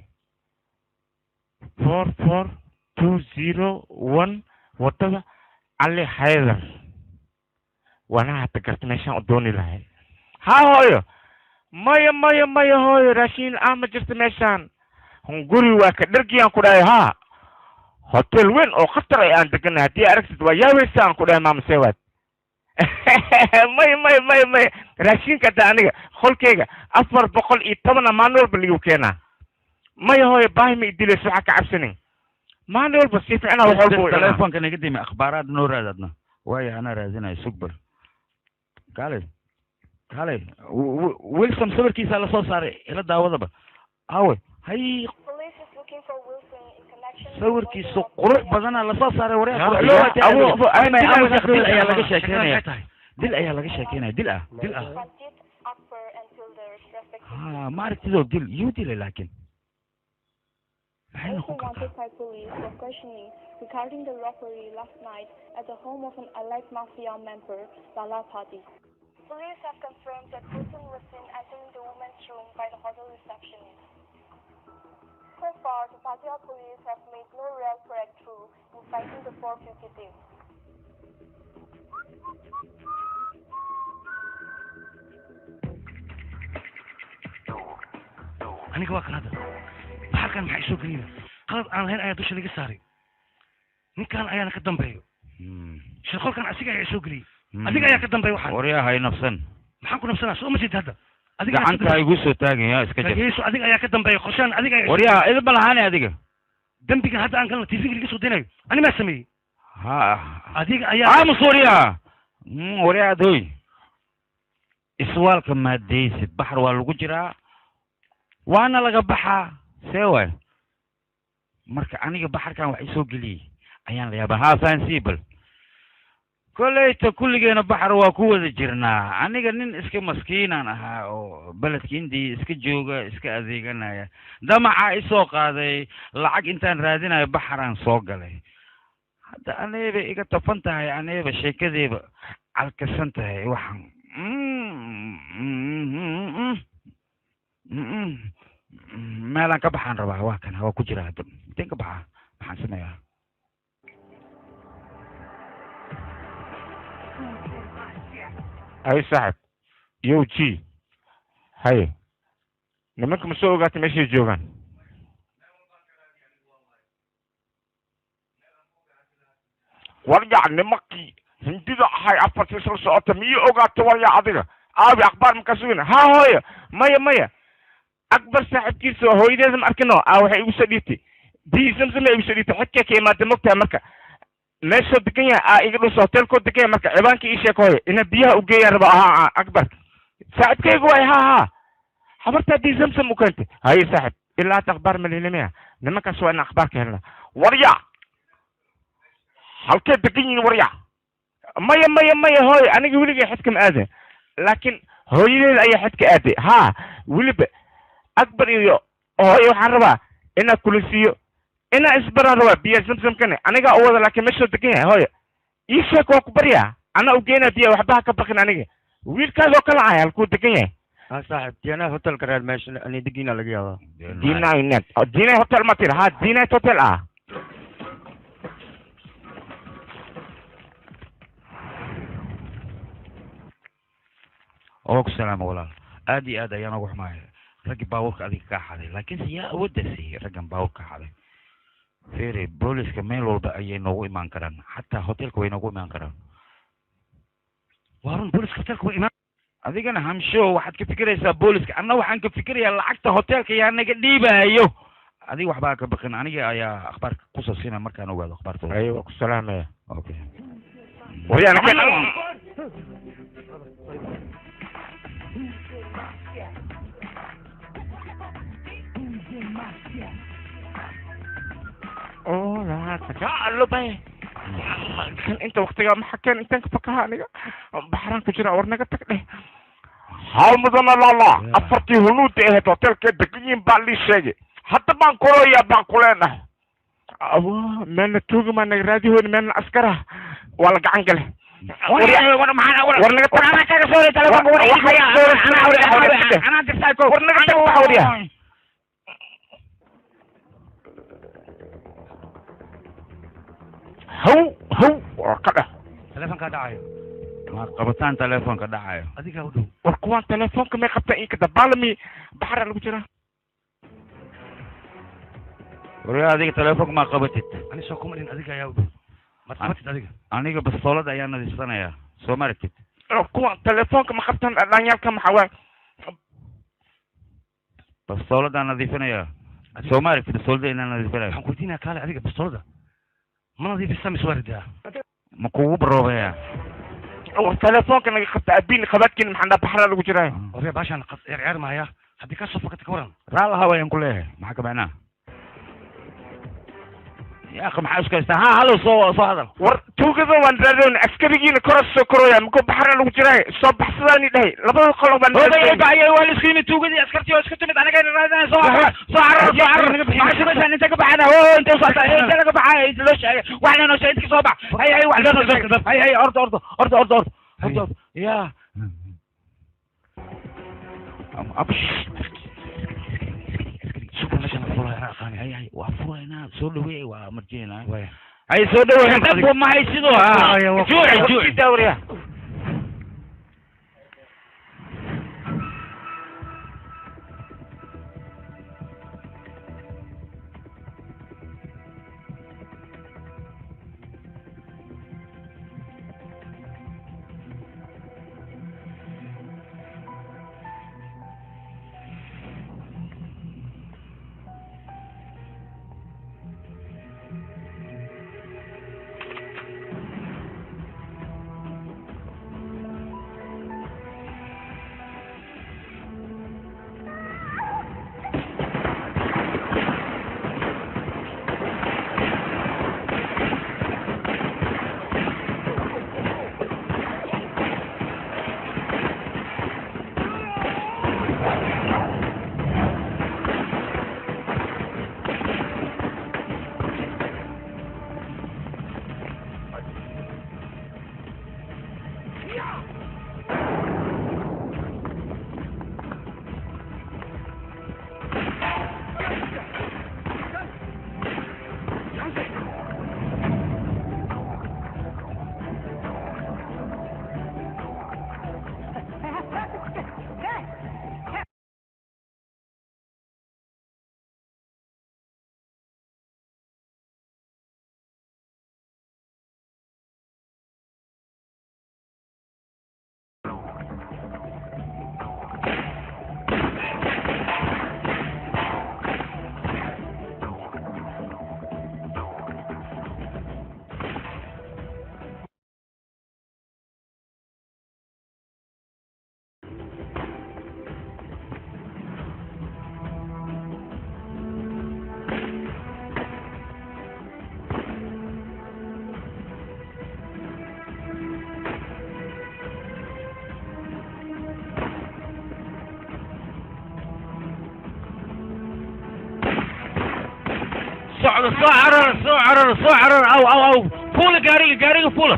44201 wadada Cali Haydar waana hata garta meeshaan u dooni lahayn. Ha hooyo maya maya maya hooyo raashin la'aan ma jirto meeshaan hunguri waa ka dhargiyaan ku dhahay haa hotel weyn oo khatar ay aan deganahay haddii aragtid waa yaabaysa aan ku dhahay maama sewaad. Maya maya maya maya raashinka hadda aniga qolkeyga 410 maalin walba ligu keenaa. Maya hooyo baahi ma idilayso waxaa ka cabsanin maalin walba si fiicnaa wax walba u cunaa. Telefoonka naga dimi akhbaaraad noo raadadna waayo anaa raadinayo sugbar kaalay kaalay Wilson sawirkiisa la soo saaray ila daawadaba aawe hay sawirkiisa qurux badanaa lasoo saaray waryaa dil ayaa laga sheekeynaya dil ayaa laga sheekeynaya dil ah dil ah ha ma aragtidoo dil yuu dilay laakiin maxay noqon kartaa? By police for questioning regarding the robbery last night at the home of an alleged mafia member, Lala Padi. Police have confirmed that Wilson was seen entering the woman's room by the hotel receptionist. So far, the Pattaya police have made no real breakthrough in finding the four fugitives. Aniga waa kan hadda baxarkan maxaa isoo gelina qalab aan lahayn ayaa dusha laga saaray ninkan ayaana ka dambeeyo shirqolkan asiga ayaa isoo geliyey adiga ayaa ka dambeeya waxaan. Waryaa hay nafsan maxaan ku nafsanaa soo ma jeed hadda adiga gacanta igu soo taagin yaa iska jir yeeso adiga ayaa ka dambeeya qorshaan adiga ayaa. Waryaa idin lahaanay adiga dembigan hadda aan galno TV-ga laga soo daynayo ani maa sameeyey ha adiga ayaa aamus waryaa waryaa adoy iswaalka maadaysid baxar waa lagu jiraa waana laga baxaa see waay marka aniga baxarkan wax isoo geliyey ayaan la yaabaa haa fahansiibal koleyta kulligeena baxar waa ku wada jirnaa aniga nin iska maskiinaan ahaa oo beledka Hindiya iska jooga iska adeeganaya damaca isoo qaaday lacag intaan raadinayo baxaraan soo galay hadda anayba iga tafan tahay anayba sheekadeeba calkasan tahay waxaan meelaan ka baxaan rabaa waa kan waa ku jira hadda inteen ka baxaa maxaan sameeyaa? Hay saaxib, yow g haye, nimanka ma soo ogaatay meeshay joogaan? Waryac, nimankii hindida ahay afartii isla socota miyuu ogaatay? Waryac, adiga aabi akhbaar makaa sugin? Ha hooyo, maya maya, Akbar saaxibkiisa hooyadeeda ma arkino. A waxay igu soo dhiibtay biyi Zamzam igu soo dhiibtay, xidkaa ka imaatay mogtahay. Marka meeshoo degan yahay aa iga dhusa, hotelkoo degan yahay. Marka cibaanka ii sheeg hooyo, inaa biyaha u geeyaan raba. Ha, Akbar saaxibkayga waay. Ha ha, habartaa biyi Zamzam u keentay. Haye saaxib, ilaa hadda akhbaar malilimaya. Nimankaas waa in akhbaar ka helna. Waryac, halkee degan yihiin? Waryac, maya maya maya hooyo, aniga weligay xidka ma aadan, laakiin hooyadeeda ayaa xidka aaday. Ha, weliba Akbar iyo hooyo waxaan rabaa inaa kulisiiyo, inaa isbaraan rabaa. Biya Zamzamkane anigaa u wada, laakiin meeshoo degan yahay hooyo ii sheeg, waa ku baryaa, anaa u geynaa biya, waxba ha ka baqin. Aniga wiilkaadoo kala ahay, halkuu degan yahay? Ha saaxib, Diana hotelka reer meesha ani degiina laga yaabaa. Dinanet Dinay Hotel ma tiri? Ha, Dinay Hotel ah. Oo ku salaama walaal, aad iyo aad ayaan ugu xumahay raggii baabuurka adiga kaa xaday, laakiinse yaa awoodda siiyey raggan baabuurka xaday? Fiiri, booliska meel walba ayay noogu imaan karaan, xataa hotelka way noogu imaan karaan. Waa run, booliska hotelka way imaan. Adigana hamsho waxaad ka fikiraysaa booliska, anna waxaan ka fikirayaa lacagta hotelka yaa naga dhiibayo. Adiga waxbaa ka baqin, aniga ayaa akhbaarka kusoo siinaya markaan ogaado akhbaartooda. Ayo, waa ku salaamaya. Okay. Waryaana ka bay kan inta waktiga maxa keen intaan ka fakaha, aniga baxraan ku jira. War naga tag dheh. Haw mudana lala, afartii hunuuda ahayd hotelka degan yihiin baa lii sheegay. Hadda baan koroyaa baan ku leenahay. Awa, meelna tuuga maa naga raadihooni, meelna askara waa la gacan gale. War naga tag, war naga tag waxa waryaa. Haw haw, waa ka dheh. Telefonkaa dhacayo. Ma qabataan telefoonka dhacayo? Adigaa u dhow. War kuwaan telefoonka may qabtaan inka dabaalami, baxara lagu jiraa. Waryaa, adiga telefoonka ma qabatid? Ani soo kuma dhin, adiga ayaa u dhow, maad qabatid adiga. Aniga bastoolada ayaa nadiifsanayaa, soo ma aragtid? Kuwaan telefoonka ma qabtaan dhalinyarka, maxaa waay? Bastooladaan nadiifinayaa, soo ma aragtid? Bastoolada inaan nadiifinayo. Waxaan ku weydiinaya, kaale, adiga bastoolada ma nadiifisa mise waa ridaa? Ma kugu baroobayaa? War telefoonka naga qabta abiin qabaadkiina, maxaa dhaa, baxra lagu jiraayo. Waryaa, baashaan ciyaar ciyaar mahaya, haddii kaa soo fakata ka waran? Raal ahaa wayaan ku leeyahay, maxaa ka macnaa? Ya akhi, maxaa isku haystaa? Ha, halo, soo soo hadal. War tuugada waan raadowna, askarigiina kora soo korooya mako, baxra lagu jiraayo, soo baxsadaani dhahay labada qolo baan. Hooday waa la isku yimid, tuugadii askartii oo isku timid, anagayna raadinaya. Soo carar, soo carar, soo carar. Maxaa sugaysaan? Inta ka baxana oo inta u socota, inta laga baxaya, inta loo sheegay waxna noo sheegay, inta ka soo bax. Hay hay, wax noo sheegay. Hay hay, ordo ordo ordo ordo ordo ordo. Ya Suka meeshaan furaya, anaa aqaani. Hay hay, waa furaynaa, soo dhaweey, waa marjeenaa. Hay, soo dhaweey, dabku ma haysido. Ha, juuci juuci dawriya. Socdo, soo carar, soo carar, soo carar. Aw aw aw, fuula gaariga, gaariga fuula,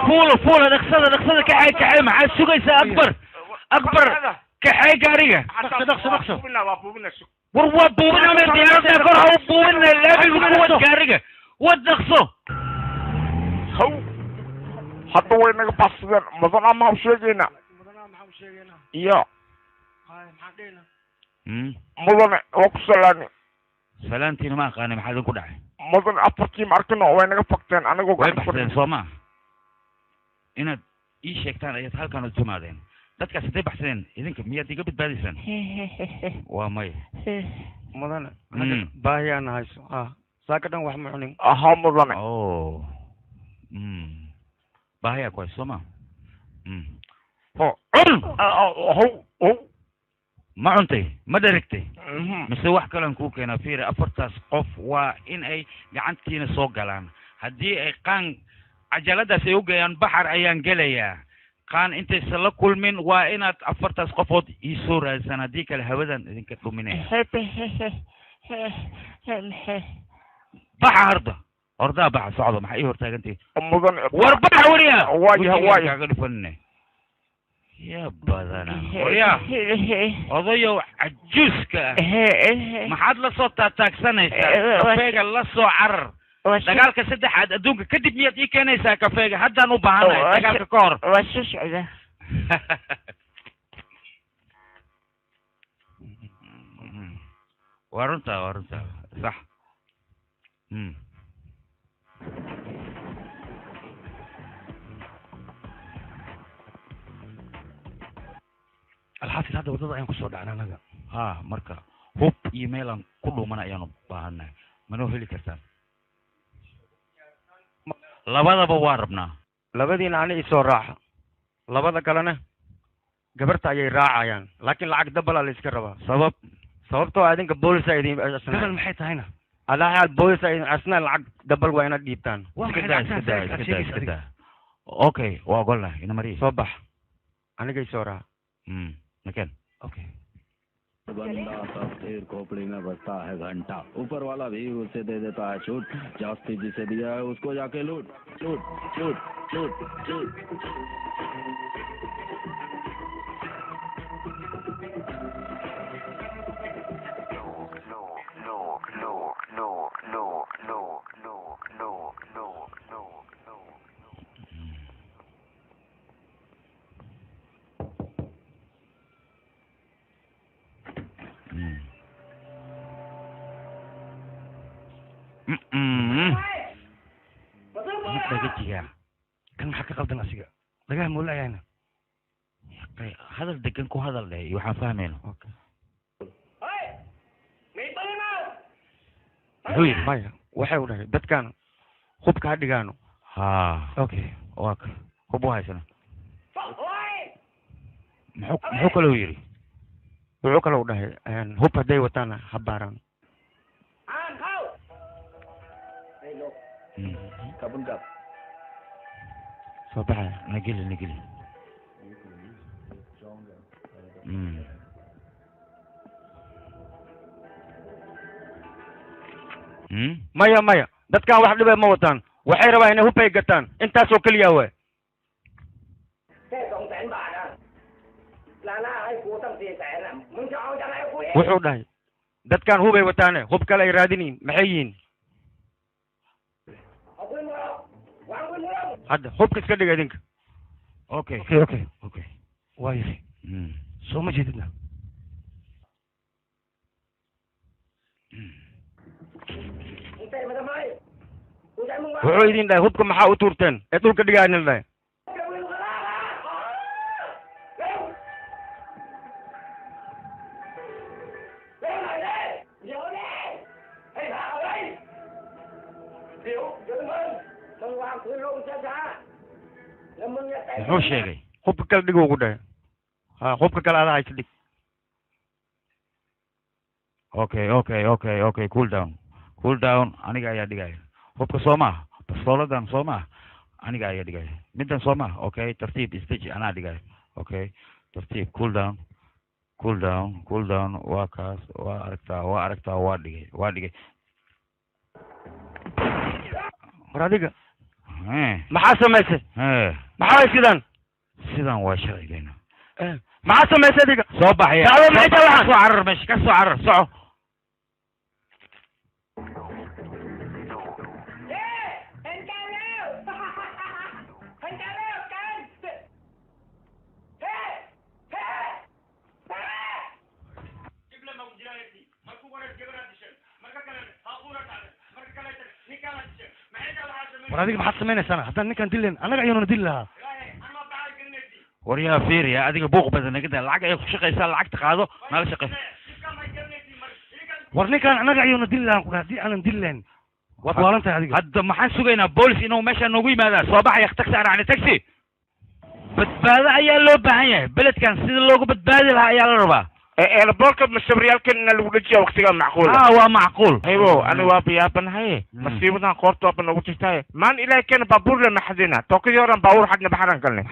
fuula, fuula, dhaqsada, dhaqsada, kaxay, kaxay. Maxaad sugaysaa? Akbar, Akbar, kaxay gaariga. Dhaqso, dhaqso, dhaqso. War waa buubiname diyaaradda kor ha u buubina, laamiga ku wad gaariga, wad, dhaqso. Haw, hadda way naga baxsadeen. Mudanaa maxaa u sheegaynaa? Iyo mudane, waa ku salaani. Salaantiina ma aqaanay, maxaa idinku dhacay? Mudane, afartii ma arkino, way naga fakteen anigoo. Way baxsadeen soo maa? Inaad ii sheegtaan ayaad halkan u timaadeen. Dadkaas hadday baxsadeen, idinka miyaad iga badbaadaysaan? Waa maya. Mudane, baahiyaana hayso, ha saaka dhan wax ma cunin. Ahaa mudane. Oh, baahiyaa ku hayso soo maa? Ho. Cun. How how. Ma cuntay? Ma dherigtay? Mise wax kalean kuu keenaa? Fiiri, afartaas qof waa in ay gacantiina soo galaan. Haddii ay qaan cajaladaas ay u geeyaan, baxar ayaan gelayaa. Qaan intaysan la kulmin waa inaad afartaas qofood ii soo raadisaan, haddii kale hawadan idinka dhuminaya. Baxa horda, hordaa baxa, socdo. Maxaa ii hortaagantihi? Mudane. War baxa, wariya. Waaya, waaya. Kaaga dhufanine ya badana. Waryaa odayow cajuuska ah, maxaad la soo taataagsanaysaa? Kafeega la soo carar. Dagaalka saddexaad adduunka kadib miyaad ii keenaysaa kafeega? Haddaan u baahanahay, dagaalka ka hor. Waa soo socda. Waa runtaa, waa runtaa, sax. Alxaafis, hadda waddada ayaan kusoo dhacnay anaga. Ha, marka hub iyo meelaan ku dhuumana ayaanu baahannahay. Manoo heli kartaan? Labadaba waa rabnaa. Labadiina ani isoo raaxa, labada kalena gabarta ayay raacayaan, laakiin lacag dabalaa la iska rabaa. Sabab? Sababtoo ah idinka boolisa idin. Dabal maxay tahayna? Alaa xaal boolisa idin asna lacag dabal waa inaad dhiibtaan. Waa Iska maxay daa, lacagtaan iska daa, zaa'idka aad iska daa, sheegaysa iska adiga? daa. Okay, waa ogolnahay, ina mariya. Soo bax, aniga isoo raaca. Nakeen. Okay. बंदा सब तीर खोपड़ी में बसता है घंटा, ऊपर वाला भी उसे दे देता है छूट, जास्ती जिसे दिया है उसको जाके लूट लूट लूट लूट लूट। Mid laga jigaa. Kan maxaa ka qaldan asiga? Dhagaha moolaayana. Hadal degan ku hadal dheh iyo waxaan fahmayno. Muxuu yidhi? Maya, waxay u dhahay dadkan hubka ha dhigaano. Ha. Okay. Waa ka hub u haysana. Muxuu kaloo yidhi? Wuxuu kaloo dhahay hub hadday wataana ha baaraan. Soo baxaya. Nageli, nageli. Maya, maya, dadkan wax dhiba ma wataan, waxay rabaan inay hub ay gataan, intaasoo keliya waay. Wuxuu dhahay dadkan hubay wataane, hub kale ay raadiniin maxay yihiin? Hadda hubka iska dhiga idinka. Okay. Okay, okay. Okay. Waa yahay. Soo ma jeedidna? Wuxuu idin dhahay hubka maxaa u tuurteen ee dhulka dhigaa idin dhahay. Muxuu sheegay? Hubka kale dhig ugu dhahay. Ha, hubka kale adaa haysa dhig. Okay, cool down, cool down. Aniga ayaa dhigaya hubka soo maaha? Bastooladan soo maaha? Aniga ayaa dhigaya. Middan soo maaha? Okay, tartiib, isdeji, anaa dhigaya. Okay, tartiib, cool down, cool down, cool down. Waa kaas, waa aragtaa, waa aragtaa, waa dhigay, waa dhigay. War adiga maxaa samaysay? Maxaa sidan? Sidan waa sharcigeena. Maxaa samaysay adiga? Soo baxaya. Dacwo maxay tahay waxaan? Soo carar meesha, ka soo carar, soco. War adiga maxaad samaynaysaa? Haddaan ninkaan dilayn annaga ayaanuna dili lahaa. War yaa fiiriya, adiga buuq badan naga daa. Lacag ay ku shaqaysaa, lacagta qaado, nala shaqay. War ninkaan annaga ayaanuna dili lahaa ku dhahay, haddii aanan dili lahayn waad waalan tahay adiga. Hadda maxaan sugaynaa? Boolis inuu meesha noogu yimaadaa. Soo baxaya, taxi aan raacnay, taxi. Badbaado ayaa loo baahan yahay beledkan, sida loogu badbaadi lahaa ayaa la rabaa. Eelboorka masabriyaalkan ina lagu dhajiya waqtigaa macquul. Waa macquul. Haybo, ani waa biyaabanahay. Masiibadan qoorta waaba noogu jirtaaye. Maan ilaahay keena baabuur lama xadina. Tookadii horan baabuur xadna baxaran galnay.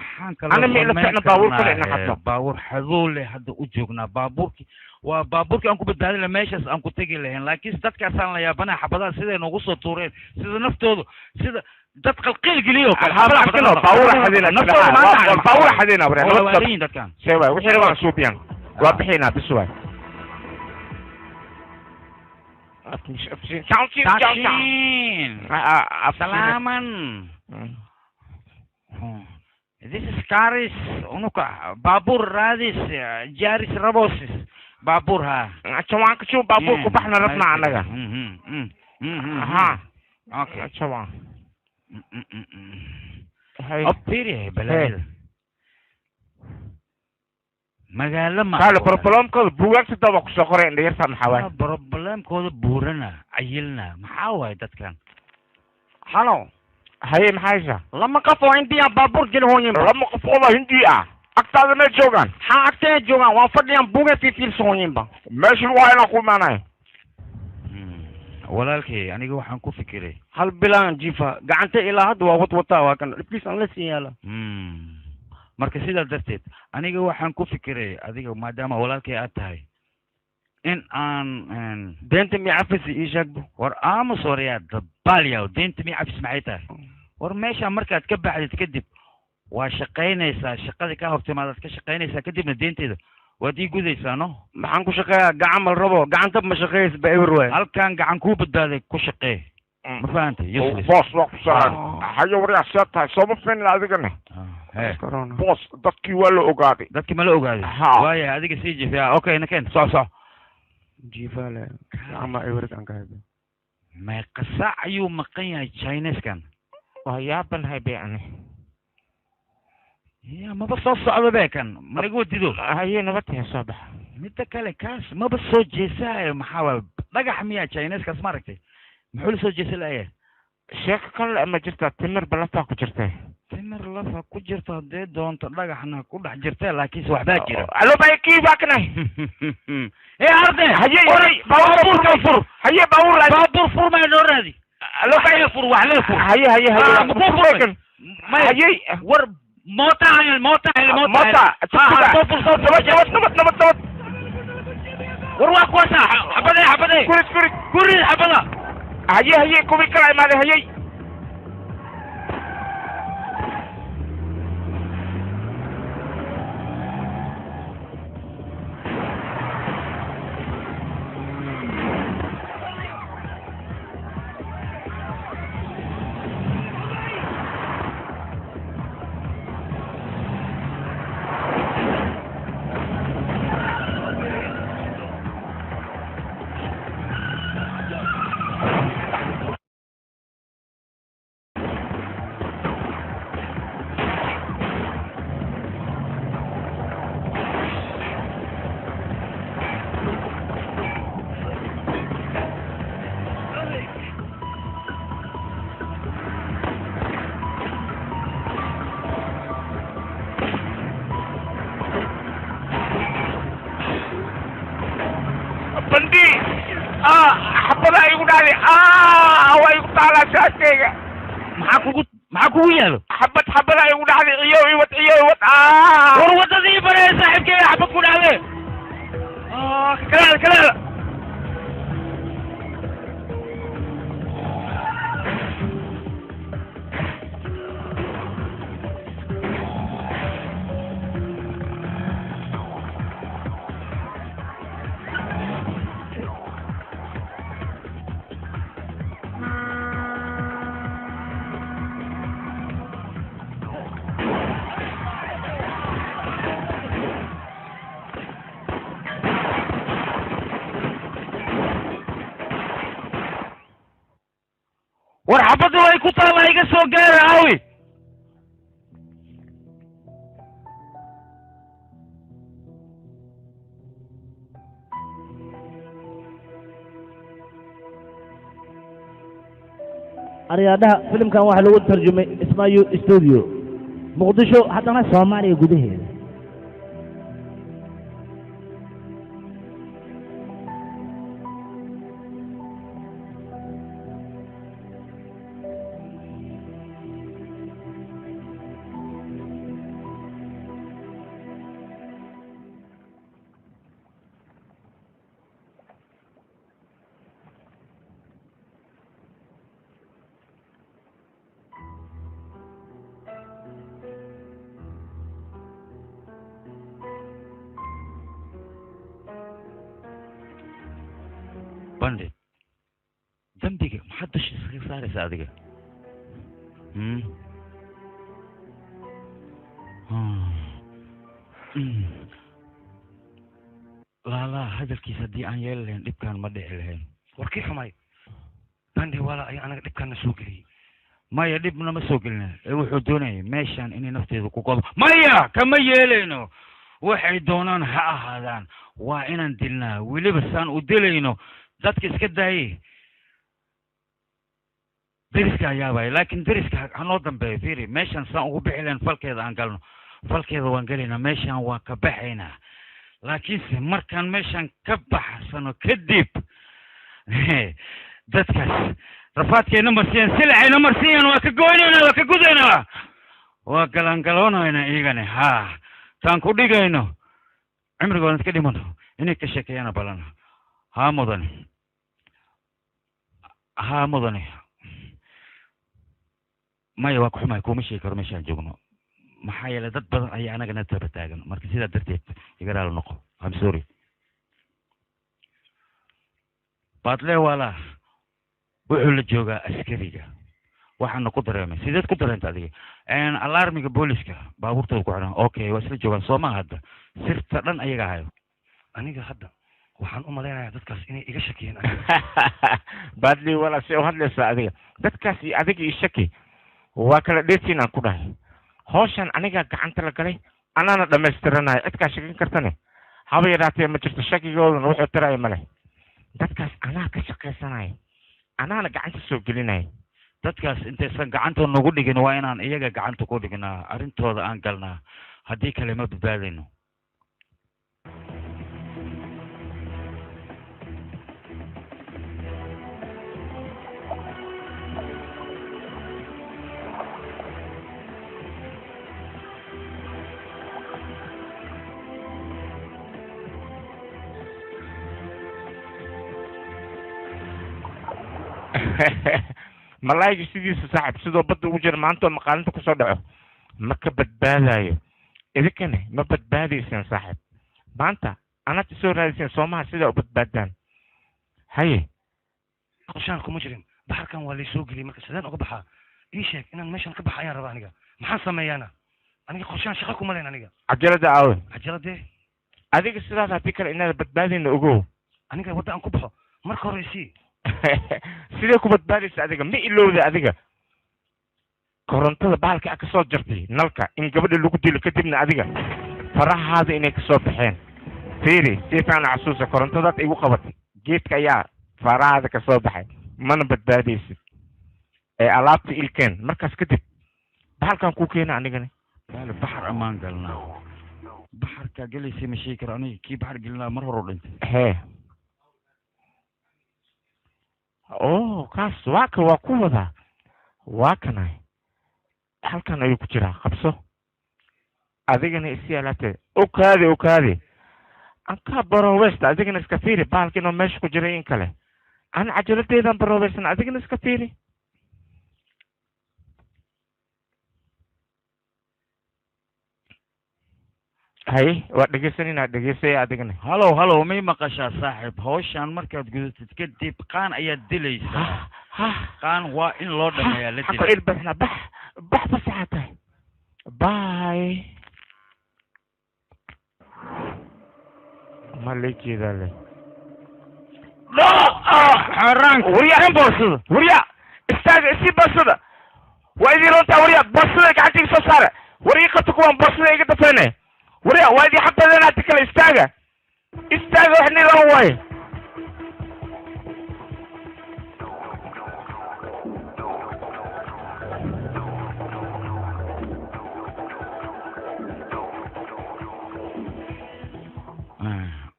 Ana ma ila ficna baabuur kale ina xadno. Baabuur xadoole hadda u joognaa. Baabuurkii waa baabuurkii aan ku badbaadin lahaa, meeshaas aan ku tegi lahayn. Laakiin dadkaasaan la yaabanahay, xabadaha siday noogu soo tuureen, sida naftoodu, sida dad qalqiil geliyo kale. Baabuur xadina. Baabuur xadina. Waa dadkan. See waay, wixii rabaan suubiyan. Waa bixinaa bis waay. Takshin. Salaman. This is Karis. Unuka baabuur raadis, jaaris rabosis. Baabuur ha. Jawaan ka soo baabuur ku baxna rabnaa annaga. Ha. Okay. Jawaan. Abtiri balaayada. Magaalo ma kaale problemkooda buugaagta daba ku soo qoray indhayarta maxaa waay? Problemkooda buurana cayilna maxaa waay dadkan? Halo. Haye, maxaa haysaa? Lama qof oo Hindiya baabuur geli hooyinba. Lama qof oo Hindi ah agtaada may joogaan? Haa, agtee joogaan, waan fadhiyaan buuga fiirfiirsan hooyinba. Meeshan waa inaan ku imaanayo. Walaalkay, aniga waxaan ku fikiray hal bilaan jiifa gacanta ilaa hadda waa wadwataa, waa kan dhibkiis aan la siin yaala. Marka sidaa darteed aniga waxaan ku fikiray, adiga maadaama walaalkay aad tahay, in aan deenta mi cafisi ii sheegbo. War aamus, waryaa dabaalyaw, deenta mi cafis maxay tahay? War meesha markaad ka baxdid kadib waa shaqaynaysaa, shaqadii kaa hortimaadaad ka shaqaynaysaa, kadibna deenteeda waad ii gudaysaa, no? Maxaan ku shaqeeyaa? Gacan mal rabo, gacanta ma shaqeeysa ba eber waay. Halkan gacan kuu badbaaday ku shaqee, ma fahantay? Useless. Boos waa ku saran. Hayo waryaa, see tahay? Sooma fiinla adigana. Boos, dadkii waa la ogaaday. Dadkii ma la ogaaday? Waaya, adiga sii jifiya. Okay, nakeen, soco soco. Jiifale ama eberkaan ka hayba. Meeqa saac ayuu maqan yahay Chineskan? Waa yaabanahay be ani. Ya maba soo socdo be kan, managa wadido. Haye, nabad tahay, soo baxa. Midda kale kaas maba soo jeesaayo, maxaa waay? Dhagax miyaa Chineskaas? Ma aragtay muxuu la soo jeesa la'yahay? Sheeko kale ma jirtaa? Timir balafaa ku jirtay. Timir lafa ku jirto haddee doonto dhagaxna ku dhex jirta, laakiinse waxbaa jira. Alo bay kii baa kanay. Ee arde. Haye, baabuurkan fur. Haye, baabuur baabuur fur, maa noo raadi. Alo bay fur, wax lee fur. Haye haye haye. Makuu furmay? Haye. War moota hel, moota hel, moota. Moota. Soo fur, soo fur. Nabad nabad nabad nabad nabad. War waa kuwaasa xabadee, xabadee. Kurid kurid. Kurid xabada. Haye haye, kuwii kala imaaday haye. Bandi xabada igu dhacday, waa igu taalaa shaashkayga. Maxaa kugu yaalo? Xabad xabada igu dhacday, ciyo iwad, ciyo iwad. War wadadii baree saaxiibkeyga xabad ku dhacde. Kalaala kalaala. War xabaddu way ku taallaa, iga soo gaara aawi. Aryaadhaha, filimkan waxaa lagu tarjumay Ismaayu Studio, Muqdisho, haddana Soomaaliya gudaheeda. Bandit, dambiga maxaad dusha iskaga saaraysaa adiga? Hmm? Hmm. Laalaa hadalkiisa haddii aan yeeli lahayn dhibkaan ma dhici lahayn. Warkii xumay Bandi Wala ayaa anaga dhibkaana soo geliyey. Maya, dhibna ma soo gelina, ee wuxuu doonayay meeshaan inay nafteedu ku qodo. Maya, kama yeelayno. Waxay doonaan ha ahaadaan, waa inaan dilnaa. Weliba saan u dilayno dadka iska daayey, deriska ayaabaya, laakiin deriska hanoo dambeeyo. Fiiri meeshaan saan ugu bixi lahayn, falkeeda aan galno, falkeeda waan gelaynaa, meeshaan waan ka baxaynaa. Laakiinse markaan meeshaan ka baxsano kadib, dadkaas rafaadkeena marsiiyaan, silacayna marsiiyaan, waa ka goynaynaa, waa ka gudaynaa, waa galangaloonaynaa iyagani. Ha taan ku dhigayno cimrigoodan iska dhimano inay ka sheekeeyana balana. Haa mudane, haa mudane. Maya, waa ku xumahay, kuma sheegi karo meeshaan joogno, maxaa yeelay dad badan ayaa anagana daba taagan. Marka sidaa darteed iga raali noqo, I'm sorry. Baadle Wala wuxuu la joogaa askariga, waxaana ku dareemay. Sideed ku dareenta adiga? Alarmiga booliska baabuurtooda ku xiran. Okay, waa isla joogaan soo maha? Hadda sirta dhan ayaga hayo. Aniga hadda waxaan u malaynayaa dadkaas inay iga shakiyeen. Baadli Wala, si u hadlaysaa adiga? Dadkaas iyo adiga iyo shaki waa kala dheertiin aan ku dhahay. Hawshan anigaa gacanta la galay, anaana dhammaystiranayo. Cidkaa shakin kartane haba yaraatee ma jirto, shakigoodana wuxuu taraya male. Dadkaas anaa ka shaqaysanaya, anaana gacanta soo gelinaya. Dadkaas intaysan gacanta nagu dhigin waa inaan iyaga gacanta ku dhignaa, arrintooda aan galnaa, haddii kale ma badbaadayno. Malaayga sidiisa saaxib, sidoo badda ugu jira maanta oo maqaalinta kusoo dhaco ma ka badbaadayo. Idinkana ma badbaadaysaan saaxib. Maanta anaad isoo raadiyseen soomaha, sidaa u badbaadaan haye. Qorshahan kuma jirin baxarkan, waa laysoo geliyey. Marka sideen uga baxaa? Ii sheeg, inaan meeshan ka baxa ayaan rabaa. Aniga maxaan sameeyaana? Aniga qorshahan shaqo kuma leen aniga. Cajalada aawe? Cajaladee? Adiga sidaas haddii kale inaad badbaadayna ogow. Aniga wadda aan ku baxo marka hore isii. Sidee ku badbaadaysa adiga? Ma ilowda adiga korontada bahalka a kasoo jartay nalka in gabadha lagu dilo, kadibna adiga farahaada inay kasoo baxeen? Fiiri si fiican xasuusa, korontadaad igu qabatay geedka ayaa farahaada kasoo baxay. Mana badbaadaysid ee alaabta ilkeen. Markaas kadib bahalkan kuu keena anigana. Baale, baxar amaan galnaa? Baxarkaa gelaysay ma sheegi karo aniga. Kii baxar gelinaa mar hore u dhintay. Hee, oh, kaas waa ka, waa ku wadaa, waa kanay, halkan ayuu ku jiraa. Qabso adigana, isi alaabteeda okaade, okaade ankaa barowesta. Adigana iska fiiri bahalka inuu meesha ku jiray in kale. An cajaladeedan baroweysan, adigana iska fiiri. Haye, waa dhegeysanina, dhegeysaya adigana. Halow, halow, may maqashaa saaxiib? Hawshaan markaad gudatid kadib qaan ayaad dilaysaa. Qaan waa in loo dhameeyaa la xaqo dila. Ilbaxna bax bax, fasaxa tahay, bye. Ma la jeedaa le? Xaaraanka. Warya, warya, istaag. Istaaga, isii borsada. Waa idin runtaa, warya, borsada gacanta iga soo saara. War ii qabta kuwan, borsada iga dafeene. Warya, waa idin xabadeen hadi kale. Istaaga, istaaga, wax nidan waaye.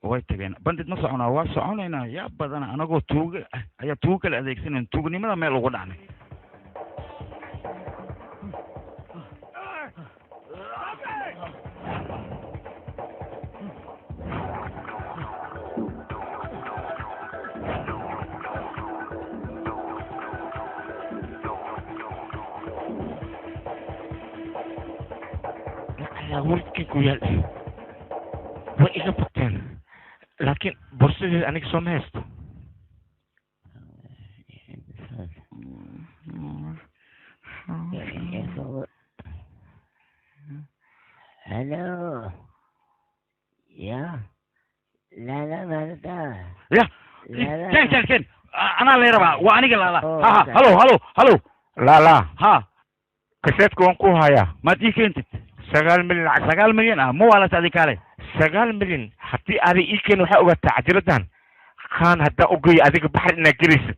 Way tageen. Bandid ma soconaa? Waa soconaynaa. Yaa badana, anagoo tuuga ah ayaa tuugo kale adeegsanayn, tuugnimada meel ugu dhacnay. Ayaa wardkii ku yaal, way iga bateen, laakiin borsadeeda aniga sooma haysto. Hello. Ya. Lala Marta. Ya ken ken ken, anaa lay rabaa, waa aniga Laala. Ha ha, halo halo halo. Lala. Ha. Kaseedka waan ku hayaa. Maad ii keentid? 9 milyan lacag. 9 milyan ah? Ma waalas adi? Kaale. 9 milyan haddii aaday ii keen, waxaa ogaataa cajiladan Khaan haddaan ugeeyo adiga baxar inaad gelaysid.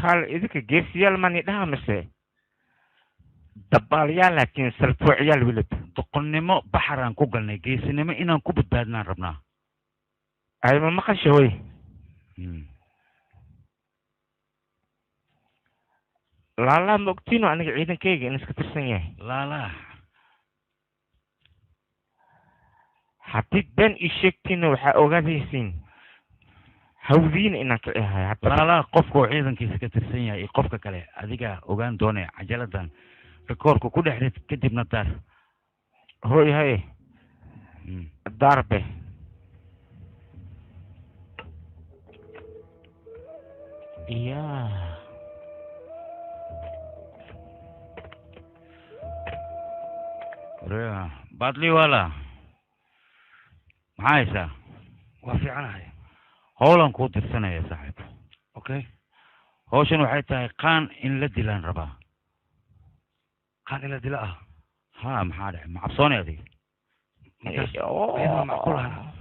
Kaal, idinka geesiyaal mani dhaha mise dabaalyaal, laakiin salfoociyaal welib. Doqonnimo baxaraan ku galnay, geesinimo inaan ku badbaadnaan rabnaa. Ay, ma maqasha hoy? Laalaa, ma ogtiino aniga ciidankayga in iska tirsan yahay? Laalaa. Haddii been ii sheegtiinna, waxaa ogaadaysiin hawdiina inaan kici hayo hadda. Laalaa, qofka oo ciidankiisa ka tirsan yahay iyo qofka kale adigaa ogaan doonaya. Cajaladan rikoorka ku dhex rid, kadibna daar. Hoy haye, daarbe. Ya. Badliwala, maxaa haysaa? Waa fiicanahay. Howlan kuu dirsanaya, saaxiib. Okay. Hawshan waxay tahay Qaan in la dilaan rabaa. Qaan in la dila ah? Ha, maxaa dhex? Ma cabsoonay adiga? Markaas iyadoo macquul ahna?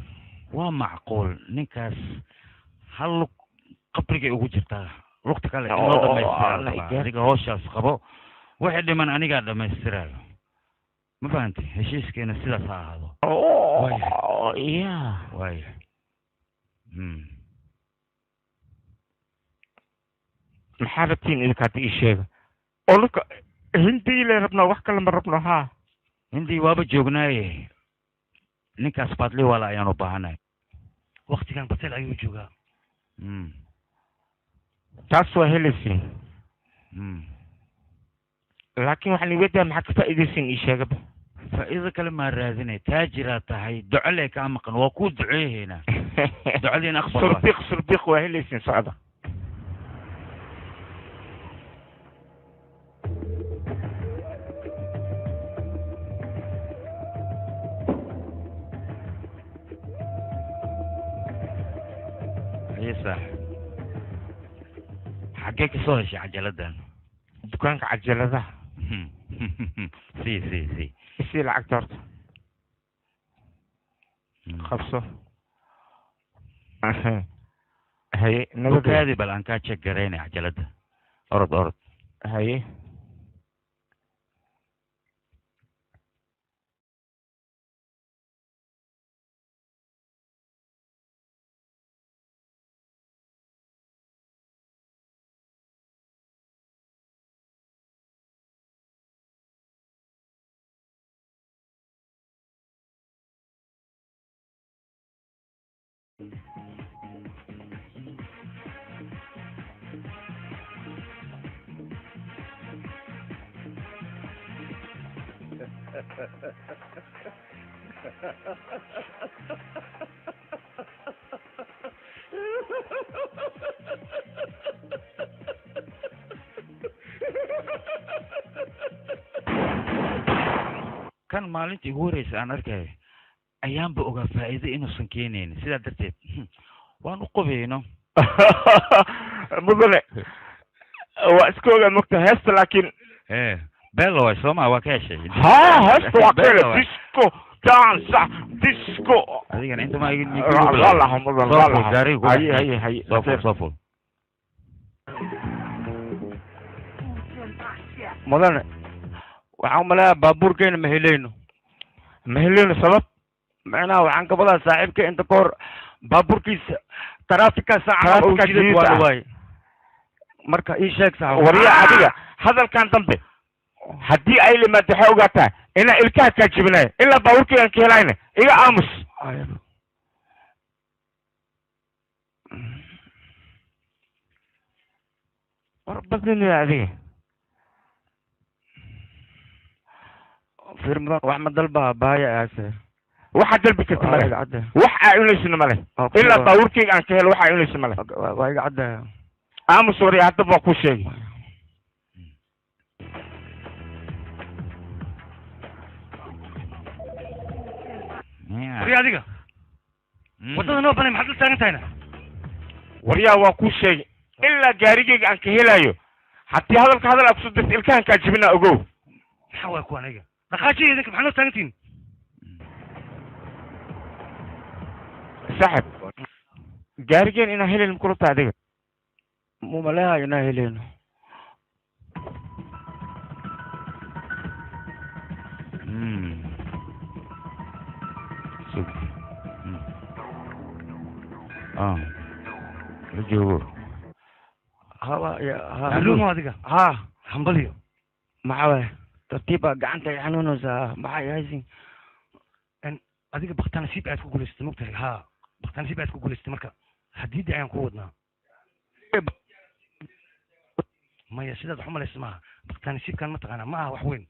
Waa macquul. Ninkaas hal lug qabrigay ugu jirtaa, lugta kale in loo dhamaystiraa la rabaa. Adiga hawshaas qabo, wixii dhiman anigaa dhamaystiraayo. Ma fahantay? Heshiiskeena sidaas ha ahaado. Ya. Waaya. Maxaa rabtiin idinka hadda ii sheega? Oo lugka Hindii le rabnaa, wax kale ma rabno haa. Hindii waaba joognaaye, ninkaas Badliwala ayaan u baahanahay. Waktigan batel ayuu joogaa. Taas waa helaysiin, laakiin waxaan iweydaa, maxaa ka faa'iidaysiin ii sheegaba? Faa'iido kale maa raadinay. Taajiraa tahay, duco lee kaa maqan, waa kuu duceeyeynaa, ducadiina aqbal waa. Surbiq surbiq waa helaysiin, socda. Haye saaxib, xaggee ka soo heshay cajaladan? Dukaanka cajaladaha. Si si si. Isii lacagta horta, qabso. Haye, nabad. Ogaadi, bal aan kaa check garaynay cajalada. Orod, orod. Haye. Kan maalintii ugu horreysay aan arkay ayaanba ogaa faa'iido inuusan keenaynin, sidaa darteed waan u qubeyno. Mudane, waa iska ogaa mogta heesta, laakiin Bello waay soo maa, waa ka heshay. Ha, heesta waa ka helay. Disco dansa disco. Adigana inta ma lalaha mudan lalaha. Haye haye haye, soo ful soo ful. Mudane, waxaan umaleeyaa baabuurkeena ma helayno. Ma helayno sabab? Macnaha waxaan ka wadaa saaxiibka inta ka hor baabuurkiisa taraafika saaca oo jidad waa la waayey. Marka ii sheeg saaxiib. Waryaa adiga hadalkan dambe haddii ay limaado waxay ogaataa inaan ilkaha kaa jebinayo ilaa baabuurkeygaan ka helayna. Iga aamus. War badnina adiga. Fiir mudan, wax ma dalbaa baaya aase. Waxaad dalbi karta male, wax aa cunaysa male ilaa baabuurkeyga aan ka helo, wax aa cunaysa male. Waa iga cadda. Aamus waryaa, haddaba waa kuu sheegay. Waryaa adiga, waddada noo banay, maxaad la taagan tahayna? Waryaa waa kuu sheegay ilaa gaarigeyga aan ka helayo, haddii hadalka hadal aa kusoo dirta ilkahan kaa jebinaa, ogow. Maxaa waay kuwan ayaga? Dhaqaajiya idinka, maxaa noo taagantihiin? Saaxib, gaarigeen inaan helayn makula tahay adiga? Mumaleeha inaan helayno. La joogo. Haluumo adiga. Ha, hambaliyo. Maxaa waay? Tartiiba gacanta ay xanuunaysaa, maxay haysin? Adiga baktanasiib aad ku guulaysatay, mogtahay? Ha, baktanasiib aad ku guulaysatay, marka hadiidii ayaan ku wadnaa. Maya, sidaad wax umalaysa maaha. Baktanasiibkan mataqaanaa ma aha wax weyn,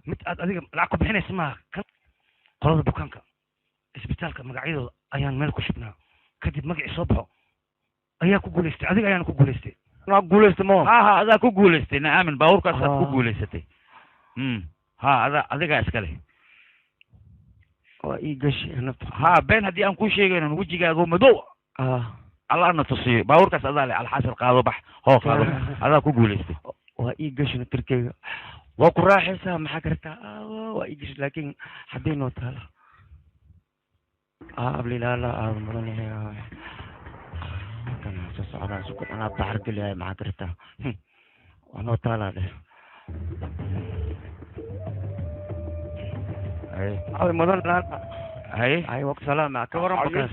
mid aad adiga lacag ku bixinaysa maaha. Kan qolada bukaanka isbitaalka magacyadooda ayaan meel ku shubnaa, kadib magacii soo baxo ayaa ku guulaystay. Adiga ayaan ku guulaystay. Waa guulaystay mo? Ha ha, adaa ku guulaystay. Na aamin, baabuurkaasaad ku guulaysatay. Ha, adaa adigaa iskale. Waa ii gashi nafta. Ha, been haddii aan kuu sheegaynon wejigaago madow Allah na tusiyo, baabuurkaas adaa le. Alxasil qaado, bax, hoo qaado, adaa ku guulaystay. Waa ii gashi naftirkeyga, waa ku raaxaysaa, maxaa kartaa? Waa ii gashi, laakiin haddii noo taala ablilaala aad mudan yahay kan soo socdaa sukun anaa baxar geliyahay, maxaa kartaa? Waa noo taalaa dheh. Ay mudan, haye ay, waa ku salaama. Ka waran bakaas?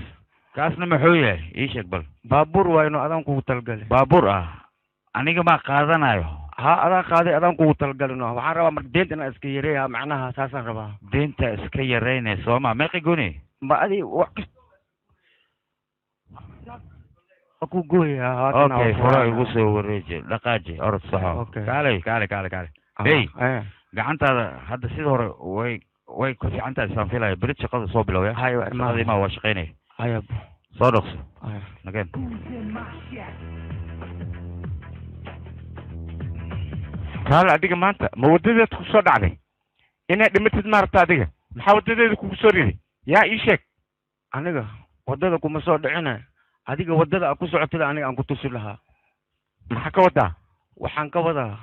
Kaasna muxuu yahay? Ii sheeg bal. Baabuur waayno, adaan kugu talgalay. Baabuur ah aniga maa qaadanayo? Ha, adaan qaaday, adaan kugu talgalino. Waxaan rabaa marka deenta inaan iska yareeya, macnaha saasaan rabaa. Deenta iska yareynay sooma? Meeqa goni? Ma adi wax ku gooya. Okay, furo igu soo wareeji, dhaqaaji, orod soco. Kaalay kaalay kaalay kaalay. Hey, gacantaada hadda sida hore way ku fiican tahay saan filaya. Berit shaqada soo bilowya. Shaqadii ma waa shaqaynaya. Haya, soo dhaqso nageen. Kaale adiga, maanta ma wadadeed ku soo dhacday inaad dhimatid maaragta? Adiga maxaa wadadeeda kugu soo riday? Yaa ii sheeg. Aniga waddada kuma soo dhicina, adiga waddada aad ku socotida aniga aan ku tusi lahaa. Maxaa ka wadaa? Waxaan ka wadaa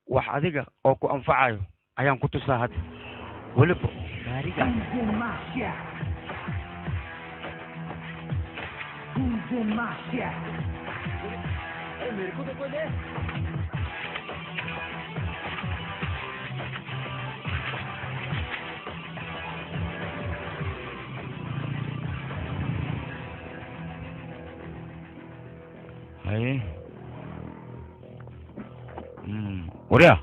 wax adiga oo ku anfacayo ayaan ku tusaa hadda, weliba gaariga. Haye, waryaa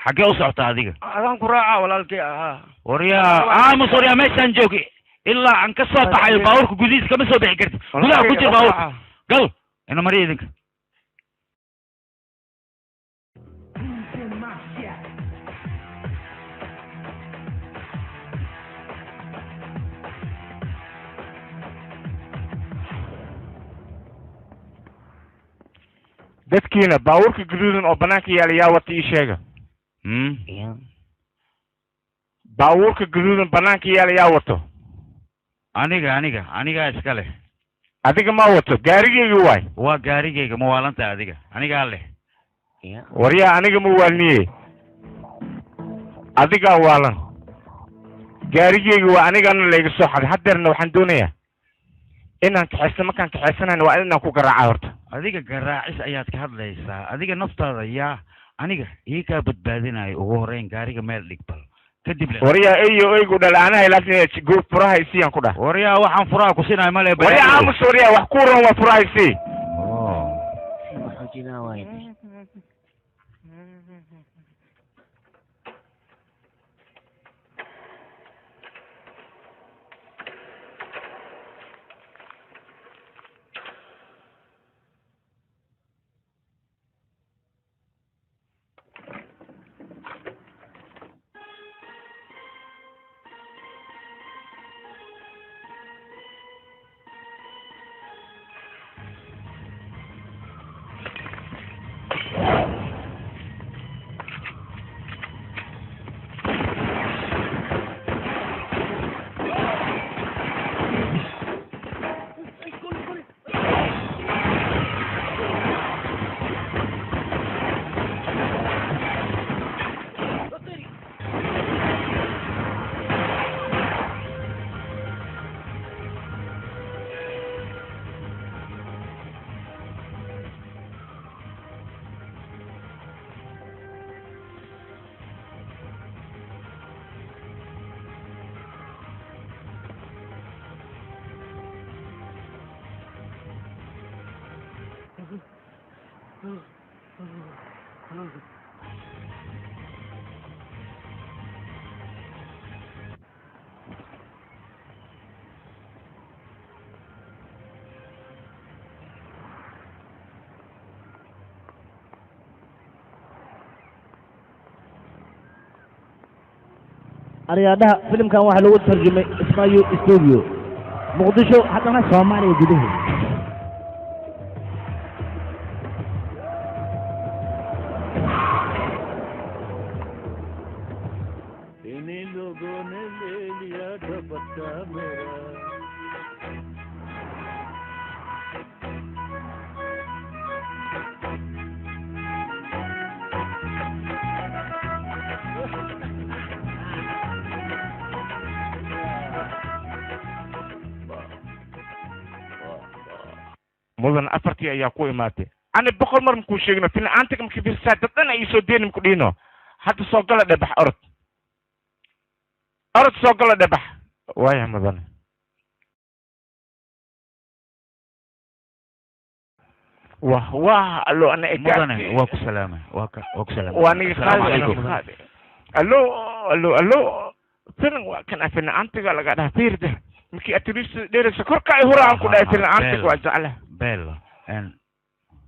xaggee u socotaa adiga? Adaan ku raaca walaalkay ahaa. Waryaa aamus, waryaa meeshaan joogi ilaa aan ka soo baxayo. Baabuurka gudihiisa kama soo bixi kartid, gudaha ku jir baabuurka gal ina mariya idinka. Dadkiina baabuurka gaduudan oo banaanka yaala yaa wata, ii sheega. Baabuurka gaduudan banaanka yaal yaa wato? Aniga iska leh. Adiga ma wato, gaarigayga waay. Waa gaarigayga, ma waalantahay adiga? Anigaa leh. Waryaa, aniga ma waalniye, adigaa waalan. Gaarigayga waa anigana layga soo xaday. Haddeerna waxaan doonayaa inaan kaxaysto. Markaan kaxaysanayna waa inaan ku garaaca horta. Adiga garaacis ayaad ka hadlaysaa. Adiga naftaada yaa aniga ii kaa badbaadinayo. Ugu horreyn gaariga meel dhig bal, kadib Waryaa, eyo eygu dhala, anaha ilaasin go, furaha isiyaan ku dhah. Waryaa, waxaan furaha ku sinayo male. Waryaa, aamus. Waryaa, wax ku ran waa furaha isii. Aryaadhaha, filimkan waxaa lagu tarjumay Ismaayo Studio, Muqdisho, haddana Soomaaliya gudaheeda. इन्हीं लोगों ने ले लिया दुपट्टा मेरा। Mudan, afartii ayaa ku imaatay. Ani 100 mar makuu sheegino filcaantiga markii fiirsaa dad dhan ay soo deeni maku dhihino. Hadda soo gala dhebax, orod orod soo gala dhebax. Waaya mudan. Wah wah, allo ana. Mudane, waa ku salaamay, waa ku salaamay. Waa niga. Asalaamu qaadi calaykum. Qaadi. Allo allo allo, filan waa kan filcaantiga laga dhaha fiirda markii atriista dheeraysa korka ay huraan ku dhahay filcaantiga waa jeclaha. Bella.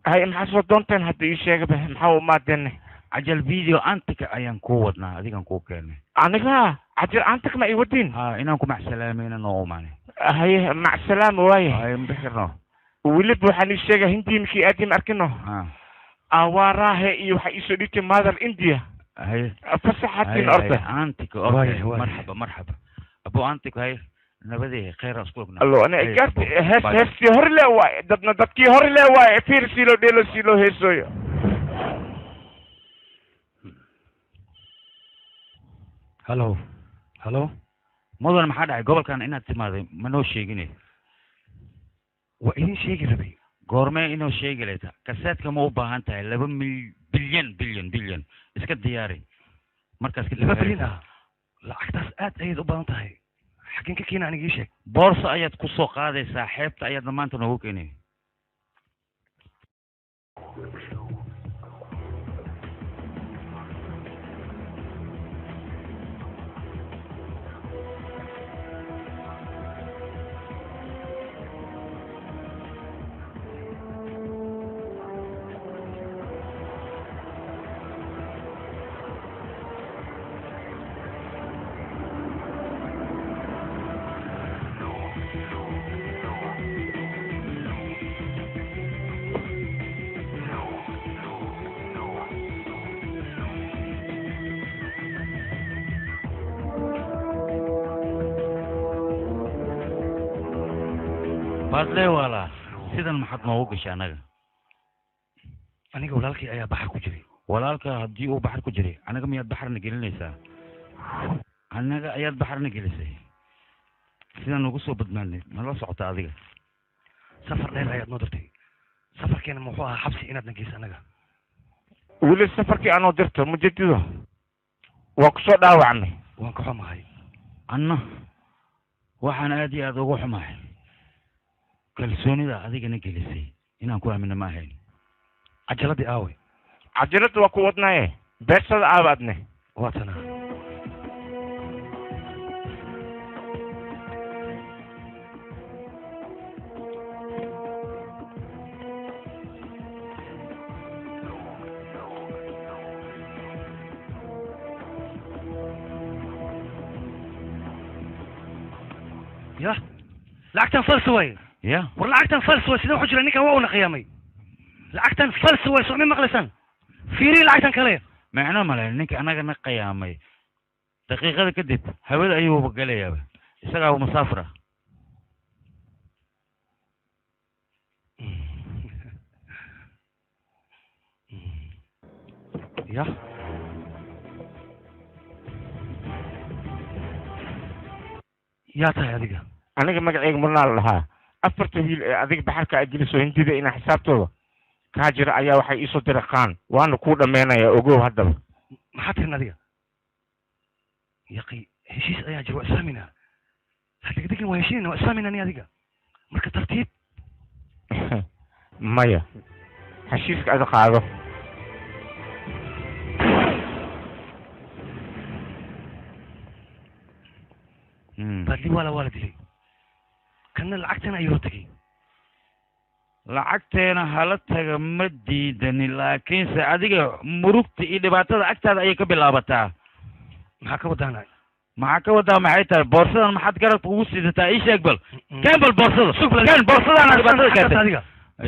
Hay, maxaa soo doonteen hadda? Ii sheega be, maxaa u imaadeen? Cajal video antika ayaan kuu wadnaa, adigan kuu keenay. Aniga cajal antika ma ii wadiin? Ha, inaan ku macsalaameyna noo umaanay. Haye, macsalaama waaye. Haye, ma bixirno. Weliba waxaan ii sheega hindii markii aadiim arkino awaaraahe iyo waxaa iisoo dhigtay Mother India. Haye. Fasaxatiin orda. Antika, okay, marxaba marxaba abu antika. Haye, nabadee, khayr isku ogna. Allo ana gaarti hees, heestii hore le waaye, dadna dadkii hore le waaye. Fiir sii loo dheelo, sii loo heesooyo. Hallo hallo. Mudan, maxaa dhacay? Gobolkan inaad timaaday ma noo sheegine. Waa idin sheegi rabay. Goormee inoo sheegi leta? Kaseedka ma u baahan tahay? 2 mil bilyan bilyan bilyan iska diyaari markaas kadib. 2 bilyan ah? Lacagtaas aad ayaad u badan tahay. Xaggeen ka keena aniga? Ii sheeg. Boorso ayaad ku soo qaadaysaa, xeebta ayaadna maanta noogu keenay. Baadlee waalaa, sidan maxaad noogu gashay anaga? Aniga walaalkay ayaa baxar ku jiray. Walaalka haddii uu baxar ku jiray, anaga miyaad baxarna gelinaysaa? Anaga ayaad baxarna gelisay. Sidaan ugu soo badmaadnay, nala socota adiga. Safar dheer ayaad noo dirtay. Safarkeena muxuu ahaa xabsi inaad na geyso anaga. Weli safarkii anoo dirto mujadido waa ku soo dhaawacnay. Waan ka xumahay. Anna waxaan aad iyo aad ugu xumahay kalsoonida adigana gelisay inaan ku aamino ma ahayn. Cajaladii aaway? Cajaladda waa ku wadnaaye, beersada aawa adne. Waa tanaa. Ya lacagtan fals way. Ya war lacagtan fals way, sidee wuxuu jira ninkan waa una qiyaamay. Lacagtan fals way, soo ma maqlaysan? Fiiri lacagtan kale. Macno male ninka anaga na qiyaamay. Daqiiqada kadib hawada ayuu galayaaba, isagaa musaafir ah. Ya yaa tahay adiga? Aniga magacayga murnaa la dhahaa. 4 wiil ee adiga baxarka ay geliso hindida inaa xisaabtooda kaa jira ayaa waxay iisoo diray qaan, waana kuu dhammaynayaa ogow haddaba. Maxaa tirin adiga? Yaqi heshiis ayaa jira, waa isfahmaynaa. Ha degdegin, waa heshiinayna, waa isfahmaynaa ni adiga. Marka tartiib. Maya, heshiiska ada qaado. Baadli waa la dilay. Kanna lacagtana ayuu la tagay. Lacagteena hala taga ma diidani, laakiinse adiga murugta iyo dhibaatada agtaada ayay ka bilaabataa. Maxaa ka wadaana? Maxaa ka wadaa maxay tahay? Boorsadan maxaad garabka ugu sidataa? Ii sheeg bal. Keen bal boorsada. Keen boorsadaana dhibaatada keentay.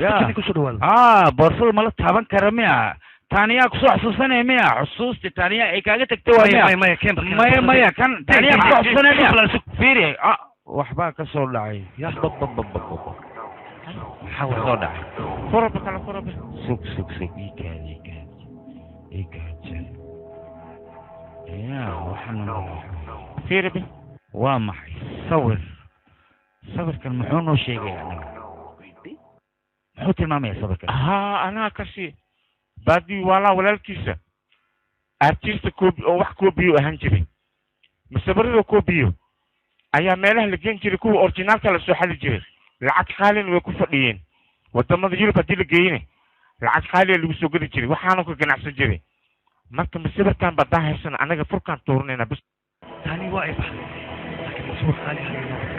Ya. Ah, boorsada ma la taaban kara miya? Taaniyaa kusoo xusuusanaya miya? Xusuusti taaniyaa ay kaaga tagtay waa miya? Maya, keen bal. Maya, maya, kan taaniyaa kusoo xusuusanaya miya? Fiiri, waxbaa ka soo dhacay. Bab bab bab bab. Maxaa soo dhacay? Furaba kala furaba. Sug sug sug, ii kaadi, ii kaadi. Ii kaadi. Ya, waxaan fiiri bi. Waa maxay? Sawir. Sawirkan muxuu noo sheegaya anaga? Muxuu tilmaamayaa sawirkan? Haa, anaa kasi baadii waalaa walaalkiisa artista koobi oo wax koobiyo ahaan jiray, masabarada koobiyo ayaa meelaha la geen jiray, kuwa originaalka la soo xadi jiray. Lacag qaalina way ku fadhiyeen wadamada Yurub haddii la geeyne lacag qaaliya lagu soo geli jiray, waxaana ka ganacsan jiray. Marka masawirkan badaa haysan anaga furkaan tuurinayna bas. Tani waa ay baxday, laakiin masawir qaali ah.